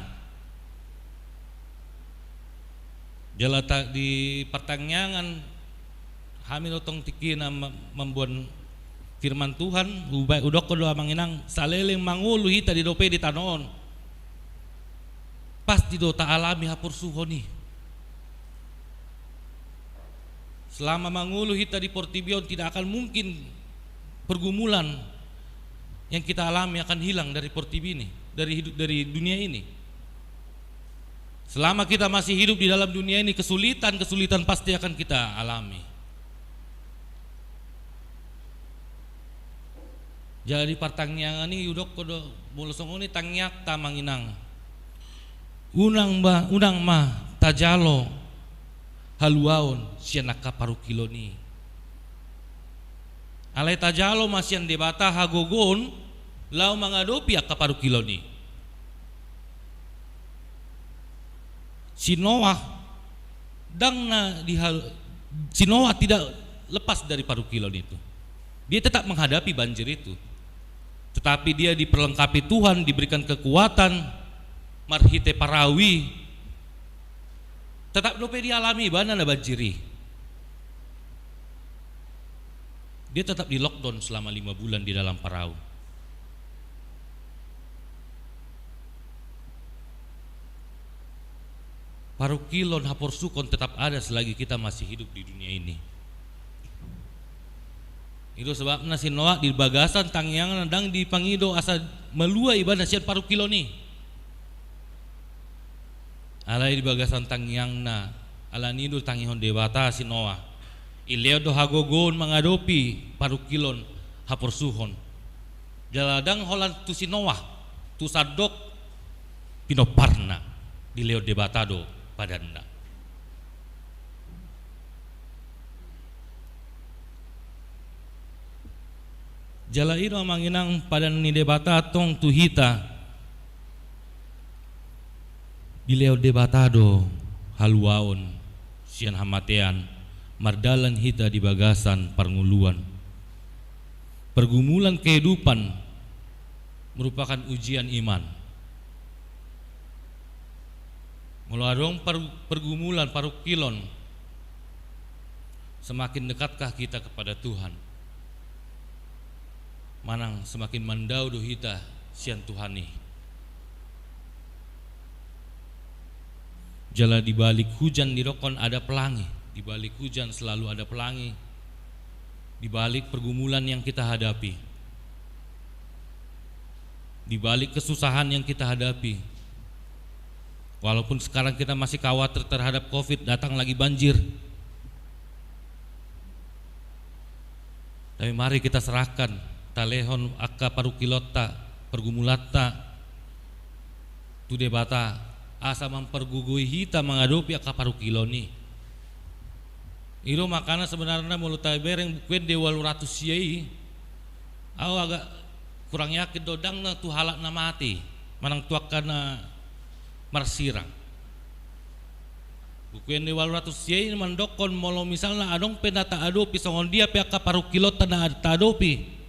Jala ta-, di partangiangan hami do tong tingkina ma-, mamboan firman Tuhan, huba-, hudokkon do amang inang, saleleng mangolu hita di dope di tano on, pasti do taalami haporsuhon i. Selama mangolu hita di portibi on, tidak akan mungkin pergumulan yang kita alami akan hilang dari portibi ini, dari hidup, dari dunia ini. Selama kita masih hidup di dalam dunia ini, kesulitan-kesulitan pasti akan kita alami. Jadi partangiangan i hudokkon do, molo songon i tangiangta amang inang, unang ma, unang ma tajalo haluaon sian angka parungkilon i. Alai tajalo ma sian Debata hagogoon laho mangadopi angka parungkilon i. Si Noah ndang na dihal-, si Noah tidak lepas dari parungkilon itu. Dia tetap menghadapi banjir itu. Tetapi dia diperlengkapi Tuhan, diberikan kekuatan marhite parau i. Tetap dope dialami ibana na banjir i. Dia tetap di-lockdown selama lima bulan di dalam parau. Parungkilon, haporsukon tetap ada selagi kita masih hidup di dunia ini. I do sebabna si Noah di bagasan tangiangna ndang dipangido asa malua ibana sian parungkilon i. Alai di bagasan tangiangna, alani i do ditangihon Debata si Noah. Dilehon do hagogoon mangadopi parungkilon, haporsuhon. Jala ndang holan tu si Noah, tu sandok pinomparna, dilehon Debata do padanna. Jala i do, amang inang, padan ni Debata tong tu hita. Dilehon Debata do haluaon sian hamatean, mardalan hita di bagasan parngoluan. Pergumulan kehidupan merupakan ujian iman. Molo adong per-, pergumulan, parungkilon, semakin dekatkah kita kepada Tuhan? Manang semakin mandao do hita sian Tuhan i? Jala di balik hujan didokkon ada pelangi, di balik hujan selalu ada pelangi, di balik pergumulan yang kita hadapi, di balik kesusahan yang kita hadapi. Walaupun sekarang kita masih khawatir terhadap covid, datang lagi banjir. Tapi mari kita serahkan, talehon angka parungkilonta, pergumulanta tu Debata, asa mampargogoi hita mangadopi angka parungkilon i. I do makana sebenarna molo tabereng Buku Ende ualu ratus sia i, au agak kurang yakin do, ndang na tu halak na mate, manang tu angka na marsirang. Buku Ende ualu ratus sia i mandokkon, molo misalna adong pe na taadopi, songon dia pe angka parungkilonta na taadopi,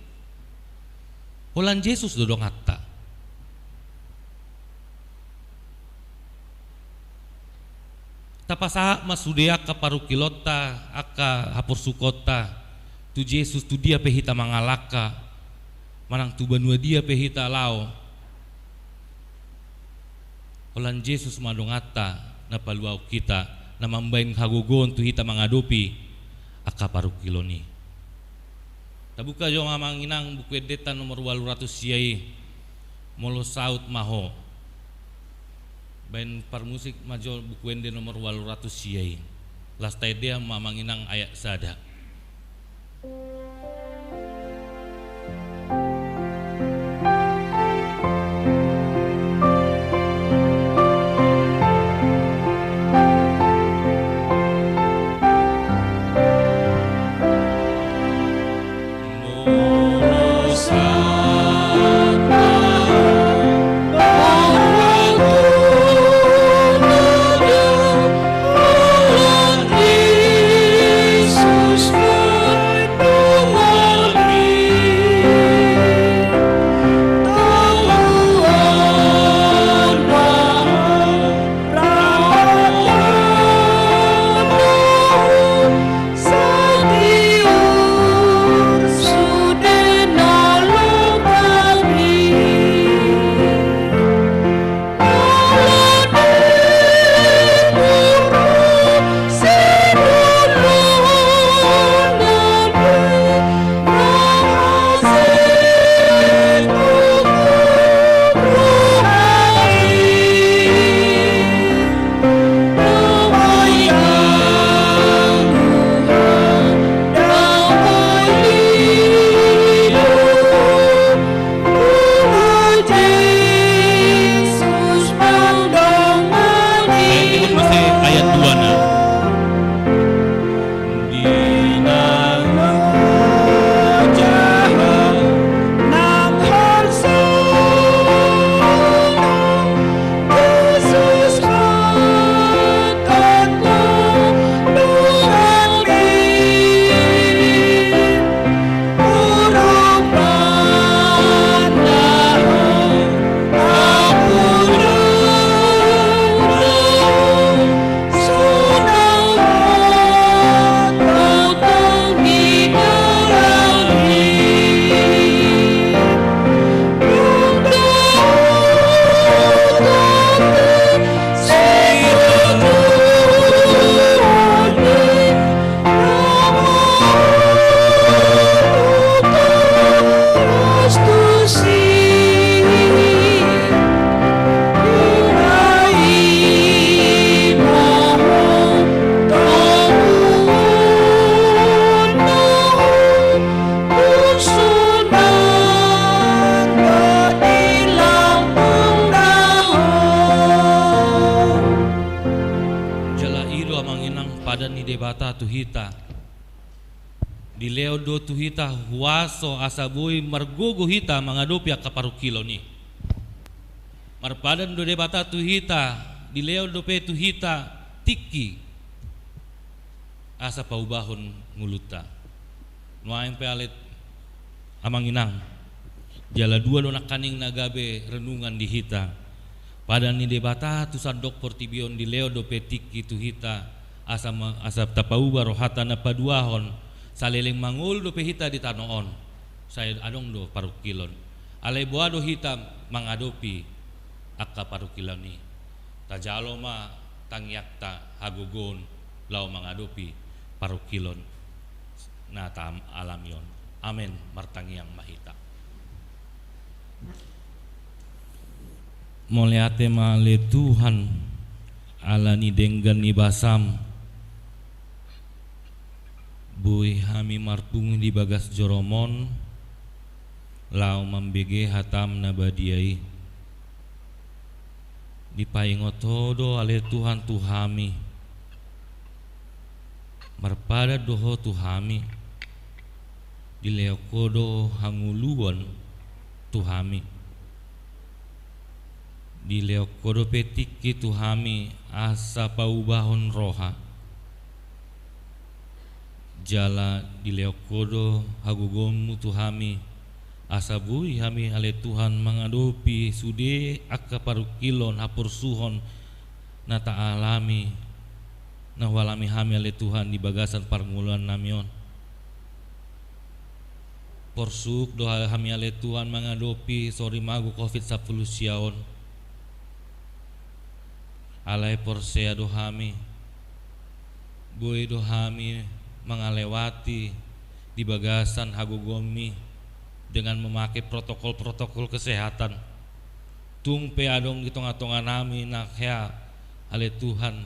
holan Jesus do donganta. Tapasahat ma sude angka parungkilonta, angka haporsukonta tu Jesus, tu dia pe hita mangalangka, manang tu banua dia pe hita laho. Holan Jesus ma donganta na paluahon hita, na mambahen hagogoon tu hita mangadopi angka parungkilon i. Tabuka jo, amang inang, Buku Endenta nomor ualu ratus sia i, molo saut ma ho. Bahen parmusik ma jo Buku Ende nomor ualu ratus sia i. Laos taendehon ma, amang inang, ayat sada. Debata tu hita. Dilehon do tu hita huaso asa boi margogo hita mangadopi angka parungkilon i. Marpadan do Debata tu hita, dilehon dope tu hita tingki asa paubahon ngolunta. Nuaeng pe ale amang inang, jala dua do nangkaning na gabe renungan di hita. Padan ni Debata tu sandok portibi on, dilehon dope tingki tu hita asa ma-, asa tapauba rohanta na paduahon, saleleng mangolu dope hita di tano on, sai adong do parungkilon. Alai boha do hita mangadopi angka parungkilon i? Tajalo ma tangiangta hagogoon laho mangadopi parungkilon na taalami on. Amen. Martangiang ma hita. Mauliate ma ale Tuhan, ala ni denggan ni basam, boi hami marpungu di bagas jorom on, laho mambege hatam na badia i. Dipaingot ho do ale Tuhan tu hami, marpadan do ho tu hami, dilehon ho do hangoluan tu hami, dilehon ho dope tingki tu hami asa paubahon roha. Jala dilehon ho do hagogoonmu tu hami, asa boi hami ale Tuhan mangadopi sude angka parungkilon haporsuhon na taalami, na hualami hami ale Tuhan di bagasan parngoluannami on. Porsuk do hami ale Tuhan mangadopi sorimago covid sampulu sia on. Alai porsea do hami, boi do hami mangalewati di bagasan hagogoonmi dengan memakai protokol-protokol kesehatan. Tung pe adong di tonga-tonganami na hea ale Tuhan,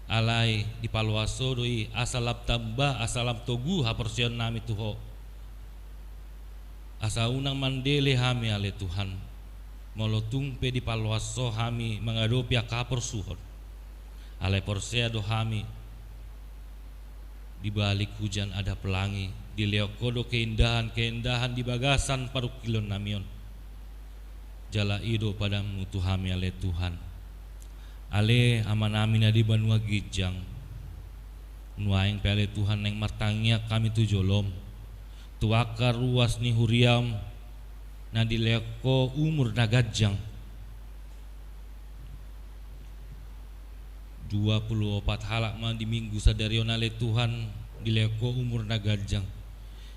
alai dipaloas ho do i asa lam tamba, asa lam togu haporseaonnami tu ho. Asa unang mandele hami ale Tuhan, molo tung pe dipaloas ho hami mangadopi angka haporsuhon. Alai porsea do hami, di balik hujan ada pelangi, dilehon ho do keindahan-keindahan di bagasan parungkilonnami on. Jala i do padanmu tu hami ale Tuhan. Ale Amanami na di banua ginjang, nuaeng pe ale Tuhan naeng martangiang hami tu jolom, tu angka ruas ni huriam na dilehon ho umur na ganjang. Dua pulu opat halak ma di Minggu sadari on ale Tuhan dilehon ho umur na ganjang.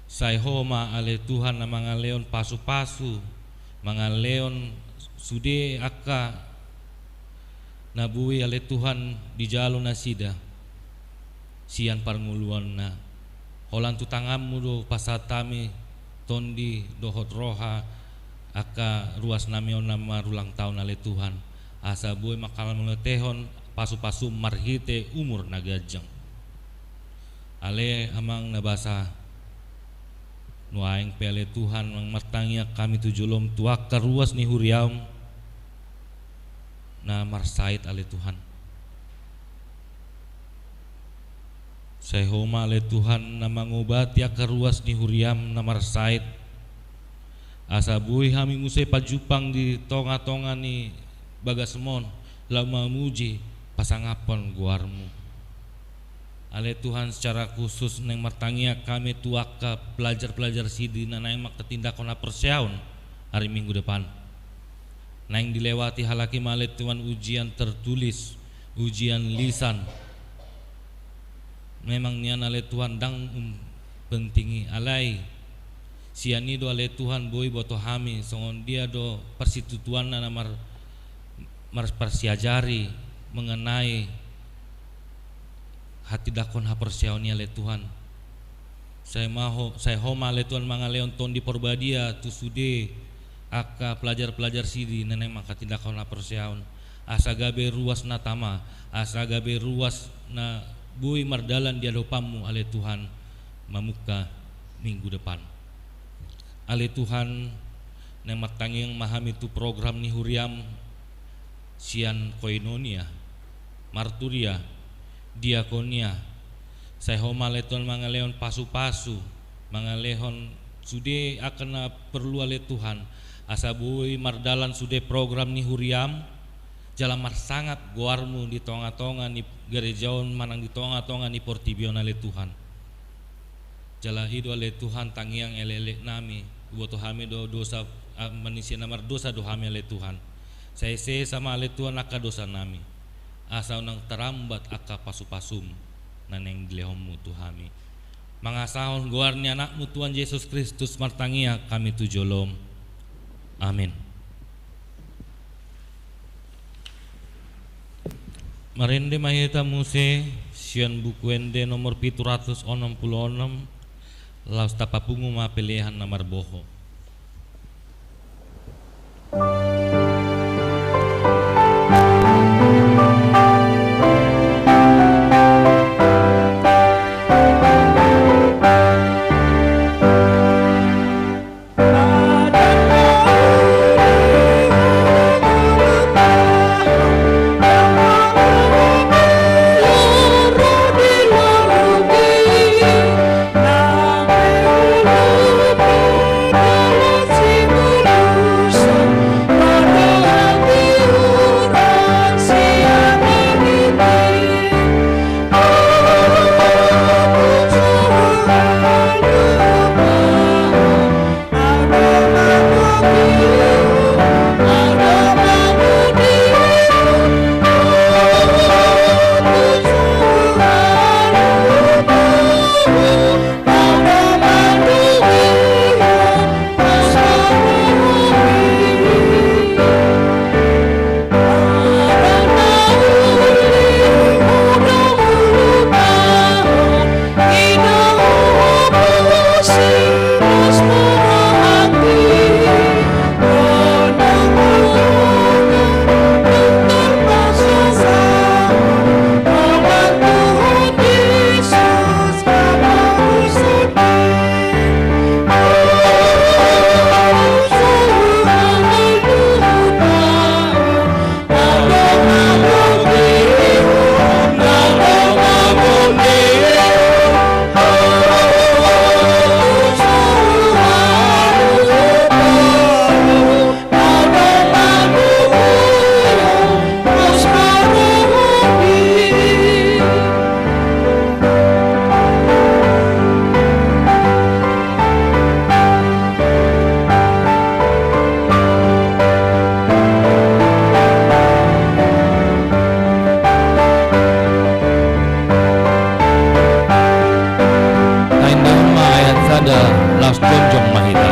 Sai ho ma ale Tuhan na mangalehon pasu-pasu, mangalehon sude angka na boi ale Tuhan dijalo nasida sian parngoluanna. Holan tu tanganmu do pasahat hami tondi dohot roha angka ruasnami on na marulang taon ale Tuhan, asa boi mangkalamotehon pasu-pasum marhite umur na ganjang. Ale Amang na basa, nuaeng pe ale Tuhan naeng martangiang hami tu jolom tu angka ruas ni huriam na marsahit ale Tuhan. Sai ho ma ale Tuhan na mangobati angka ruas ni huriam na marsahit, asa boi hami muse pajumpang di tonga-tonga ni bagasmon laho mamuji pasangaphon goarmu. Ale Tuhan, secara khusus naeng martangiang hami tu angka pelajar-pelajar sidi na naeng manghatindanghon haporseaon ari Minggu depan. Naeng dilewati halak i ma ale Tuhan ujian tertulis, ujian lisan. Memang nian ale Tuhan ndang umpenting i, alai sian i do ale Tuhan boi boto hami songon dia do parsitutuanna na mar-, mar-, parsiajari mengenai hatindanghon haporseaon i ale Tuhan. Sai ma ho, sai ho ma ale Tuhan mangalehon Tondi Porbadia tu sude angka pelajar-pelajar sidi na naeng manghatindanghon haporseaon, asa gabe ruas na tama, asa gabe ruas na boi mardalan di adopanmu ale Tuhan mamungka minggu depan. Ale Tuhan, naeng martangiang ma hami tu program ni huriam sian koinonia, marturia, diakonia, Sai Ho ma ale Tuhan mangalehon pasu-pasu, mangalehon sude angka na porlu ale Tuhan, asa boi mardalan sude program ni huriaM, jala marsangap goarMu di tonga-tonga ni gareja on manang di tonga-tonga ni portibi on ale Tuhan. Jala i do ale Tuhan tangiang elek-elek nami, huboto hami do dosa, ah, manisia na mardosa do hami ale Tuhan. Sai sesa ma ale Tuhan angka dosa nami, asa unang tarambat angka pasu-pasuM na naeng dilehonMu tu hami. Mangasahon goar ni AnakMu Tuhan Jesus Kristus martangiang hami tu joloM. Amin. Marende ma hita muse sian Buku Ende nomor pitu ratus onom pulu onom, laos tapapungu ma pelean na marbohok. Taendehon ma ayat sada, laos jongjong ma hita.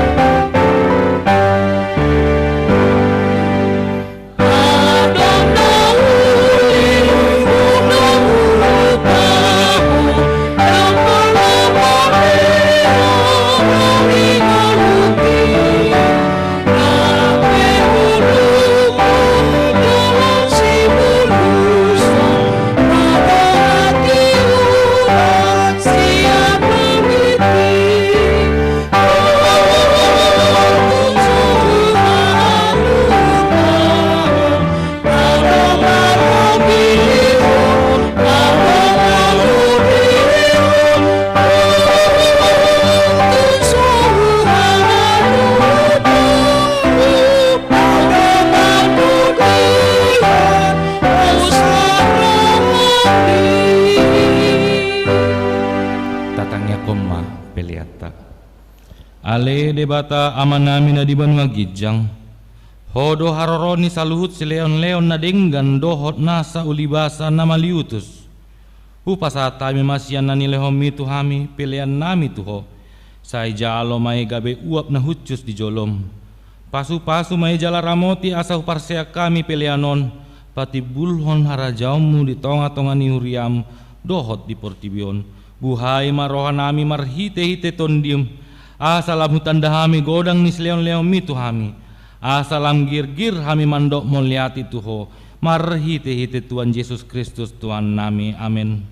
Tatangiangkon ma peleanta. Ale Debata Amanami na di banua ginjang, Ho do haroro ni saluhut silehon-lehon na denggan dohot nasa ulibasa na maliutus. Hupasahat hami ma sian na nilehonMi tu hami peleannami tu Ho. Sai jalo ma i gabe uap na hushus di joloM. Pasu-pasu ma i jala ramoti asa huparseak hami pelean on patimbulhon harajaonMu di tonga-tonga ni huriaM dohot di portibi on. Buhai ma rohanami marhite-hite TondiM, asa lam hutanda hami godang ni silehon-lehonMi tu hami, asa lam girgir hami mandok mauliate tu Ho, marhite-hite Tuhan Jesus Kristus Tuhannami. Amen.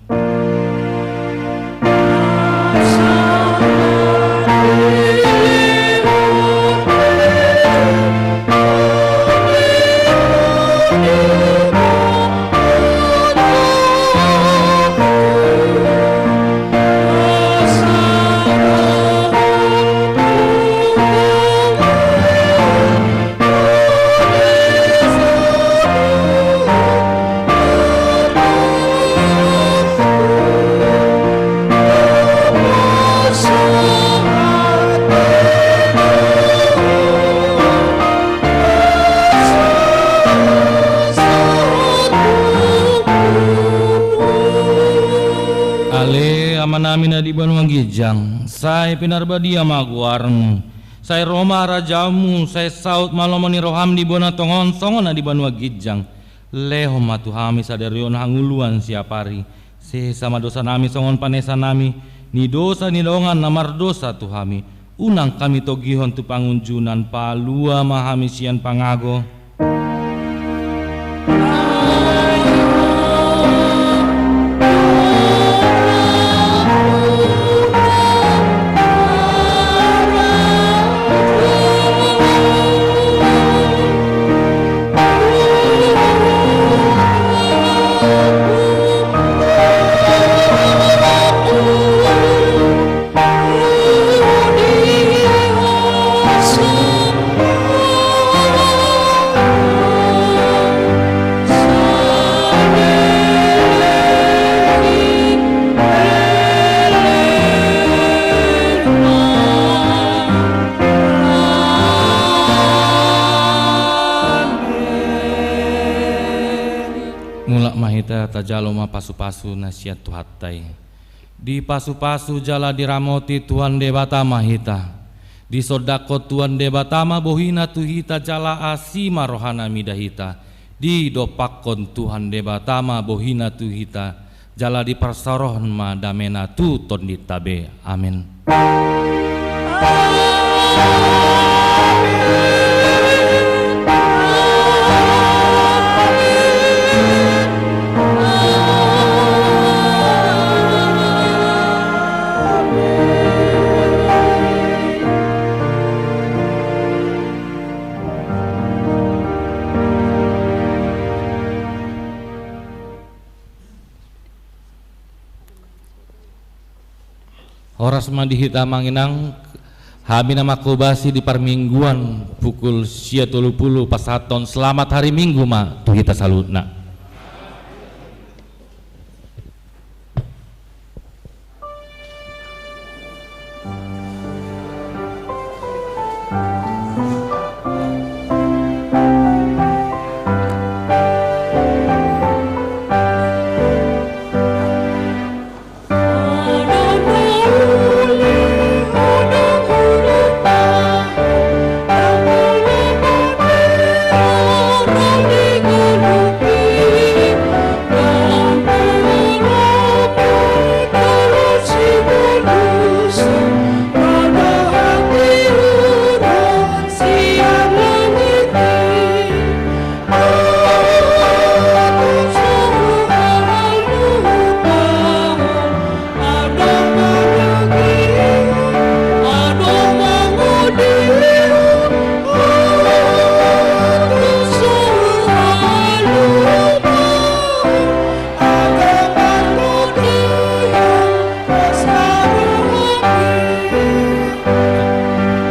Nami na di banua ginjang, sai pinarbadia ma goarmu. Sai ro ma harajaonmu, sai saut ma lomo ni roham di banua tonga on songon na di banua ginjang. Lehon ma tu hami sadari on hangoluan siapari. Sesa ma dosanami songon panesanami ni dosa ni dongan na mardosa tu hami. Unang hami togihon tu pangunjunan, palua ma hami sian pangago. Mulak ma hita, tajalo ma pasupasu na sian Tuhanta i. Dipasupasu jala diramoti Tuhan Debata ma hita. Disondangkon Tuhan Debata ma bohina tu hita jala asi ma rohana mida hita. Didompakkon Tuhan Debata ma bohina tu hita jala diparsaorhon ma damena tu tondinta be. Amen. Horas ma di hita amang inang, hami na manghobasi di parmingguan pukul sia tolu pulu pasahathon selamat hari Minggu ma tu hita saluhutna.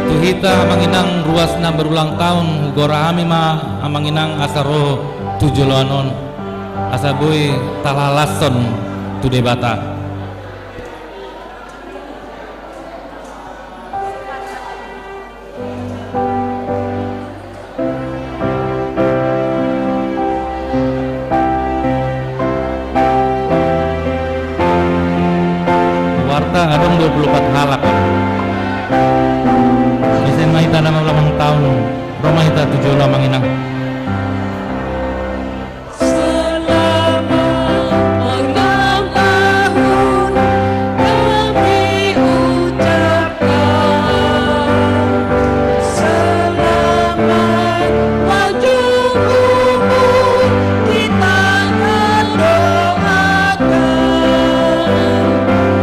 Tu hita amang inang ruas na berulang tahun, hugora hami ma amang inang asa ro tu joloan on, asa boi talalashon tu Debata. Warta adong dua puluh empat halak. Ise ma hita na ulang tahun, ro ma hita tu jolo amang inang. Selamat ulang tahun kami ucapkan.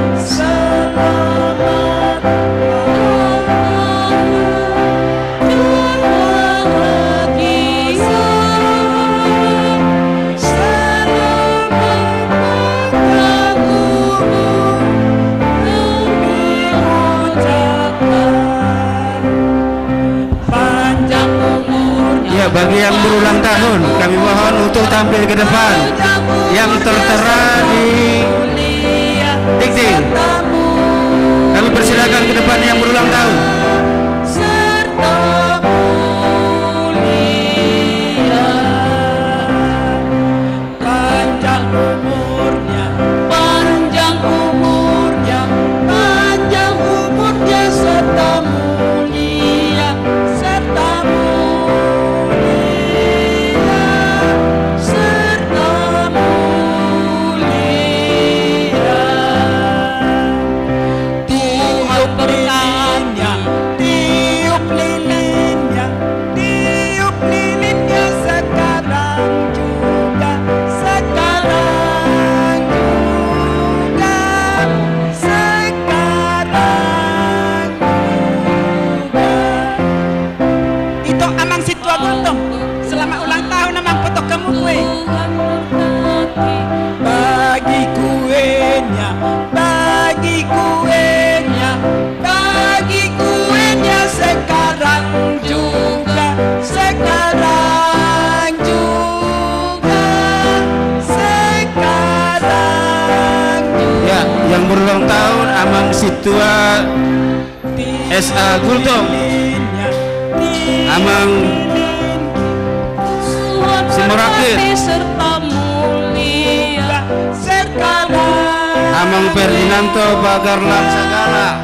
Selamat panjang umur kita doakan. Selamat ulang tahun. Ya, bagi yang berulang tahun, kami mohon untuk tampil ke depan. Yang tertera di dinding. Kami persilakan ke depan yang berulang tahun. Serta mulia, panjang umurnya, panjang umurnya, Amang Sintua Gultom, selamat ulang tahun, Amang, potong hamu kue. Bagi kuenya, bagi kuenya, bagi kuenya sekarang juga, sekarang juga, sekarang juga. Ya, yang berulang tahun Amang Sintua S A Gultom, Amang Simarangkir, Amang Ferdinando Pagarlang Sagala.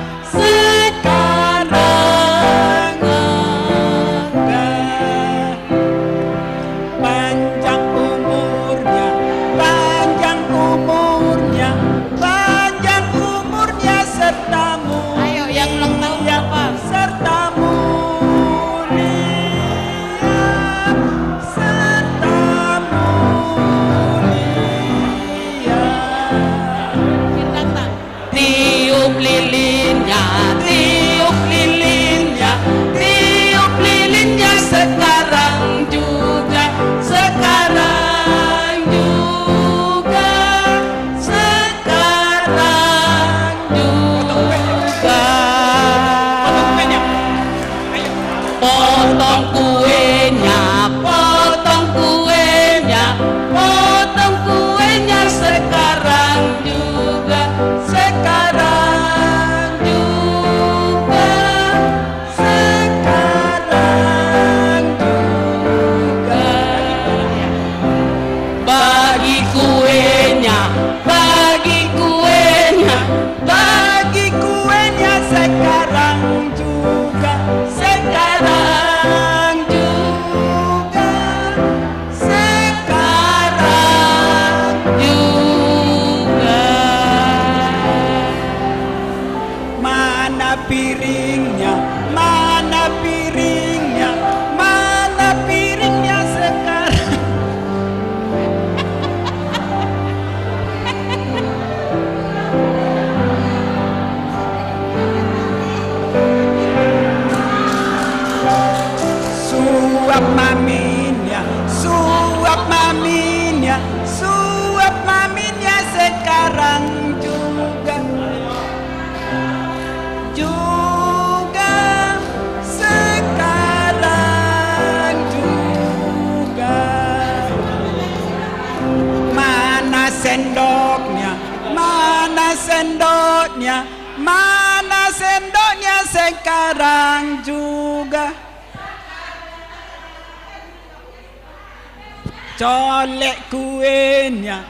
Panjang umurnya, panjang umurnya, panjang umurnya serta mulia, ayo, yang ulang tahun, Bapak, serta mulia, serta mulia. Firnanda. Tiup lilinnya, tiup lilinnya, tiup lilinnya sekarang juga, sekarang juga, sekarang juga. Potong kuenya, potong kuenya, potong kuenya sekarang juga, sekarang juga, sekarang juga. Bagi kuenya, bagi kuenya, bagi kuenya sekarang juga, sekarang juga, sekarang juga. Mana piringnya, mana piringnya, mana piringnya sekarang? Suap maminnya, suap maminnya, suap maminnya sekarang juga. Juga, sekarang juga. Mana sendoknya? Mana sendoknya? Mana sendoknya sekarang juga? Colek kuenya.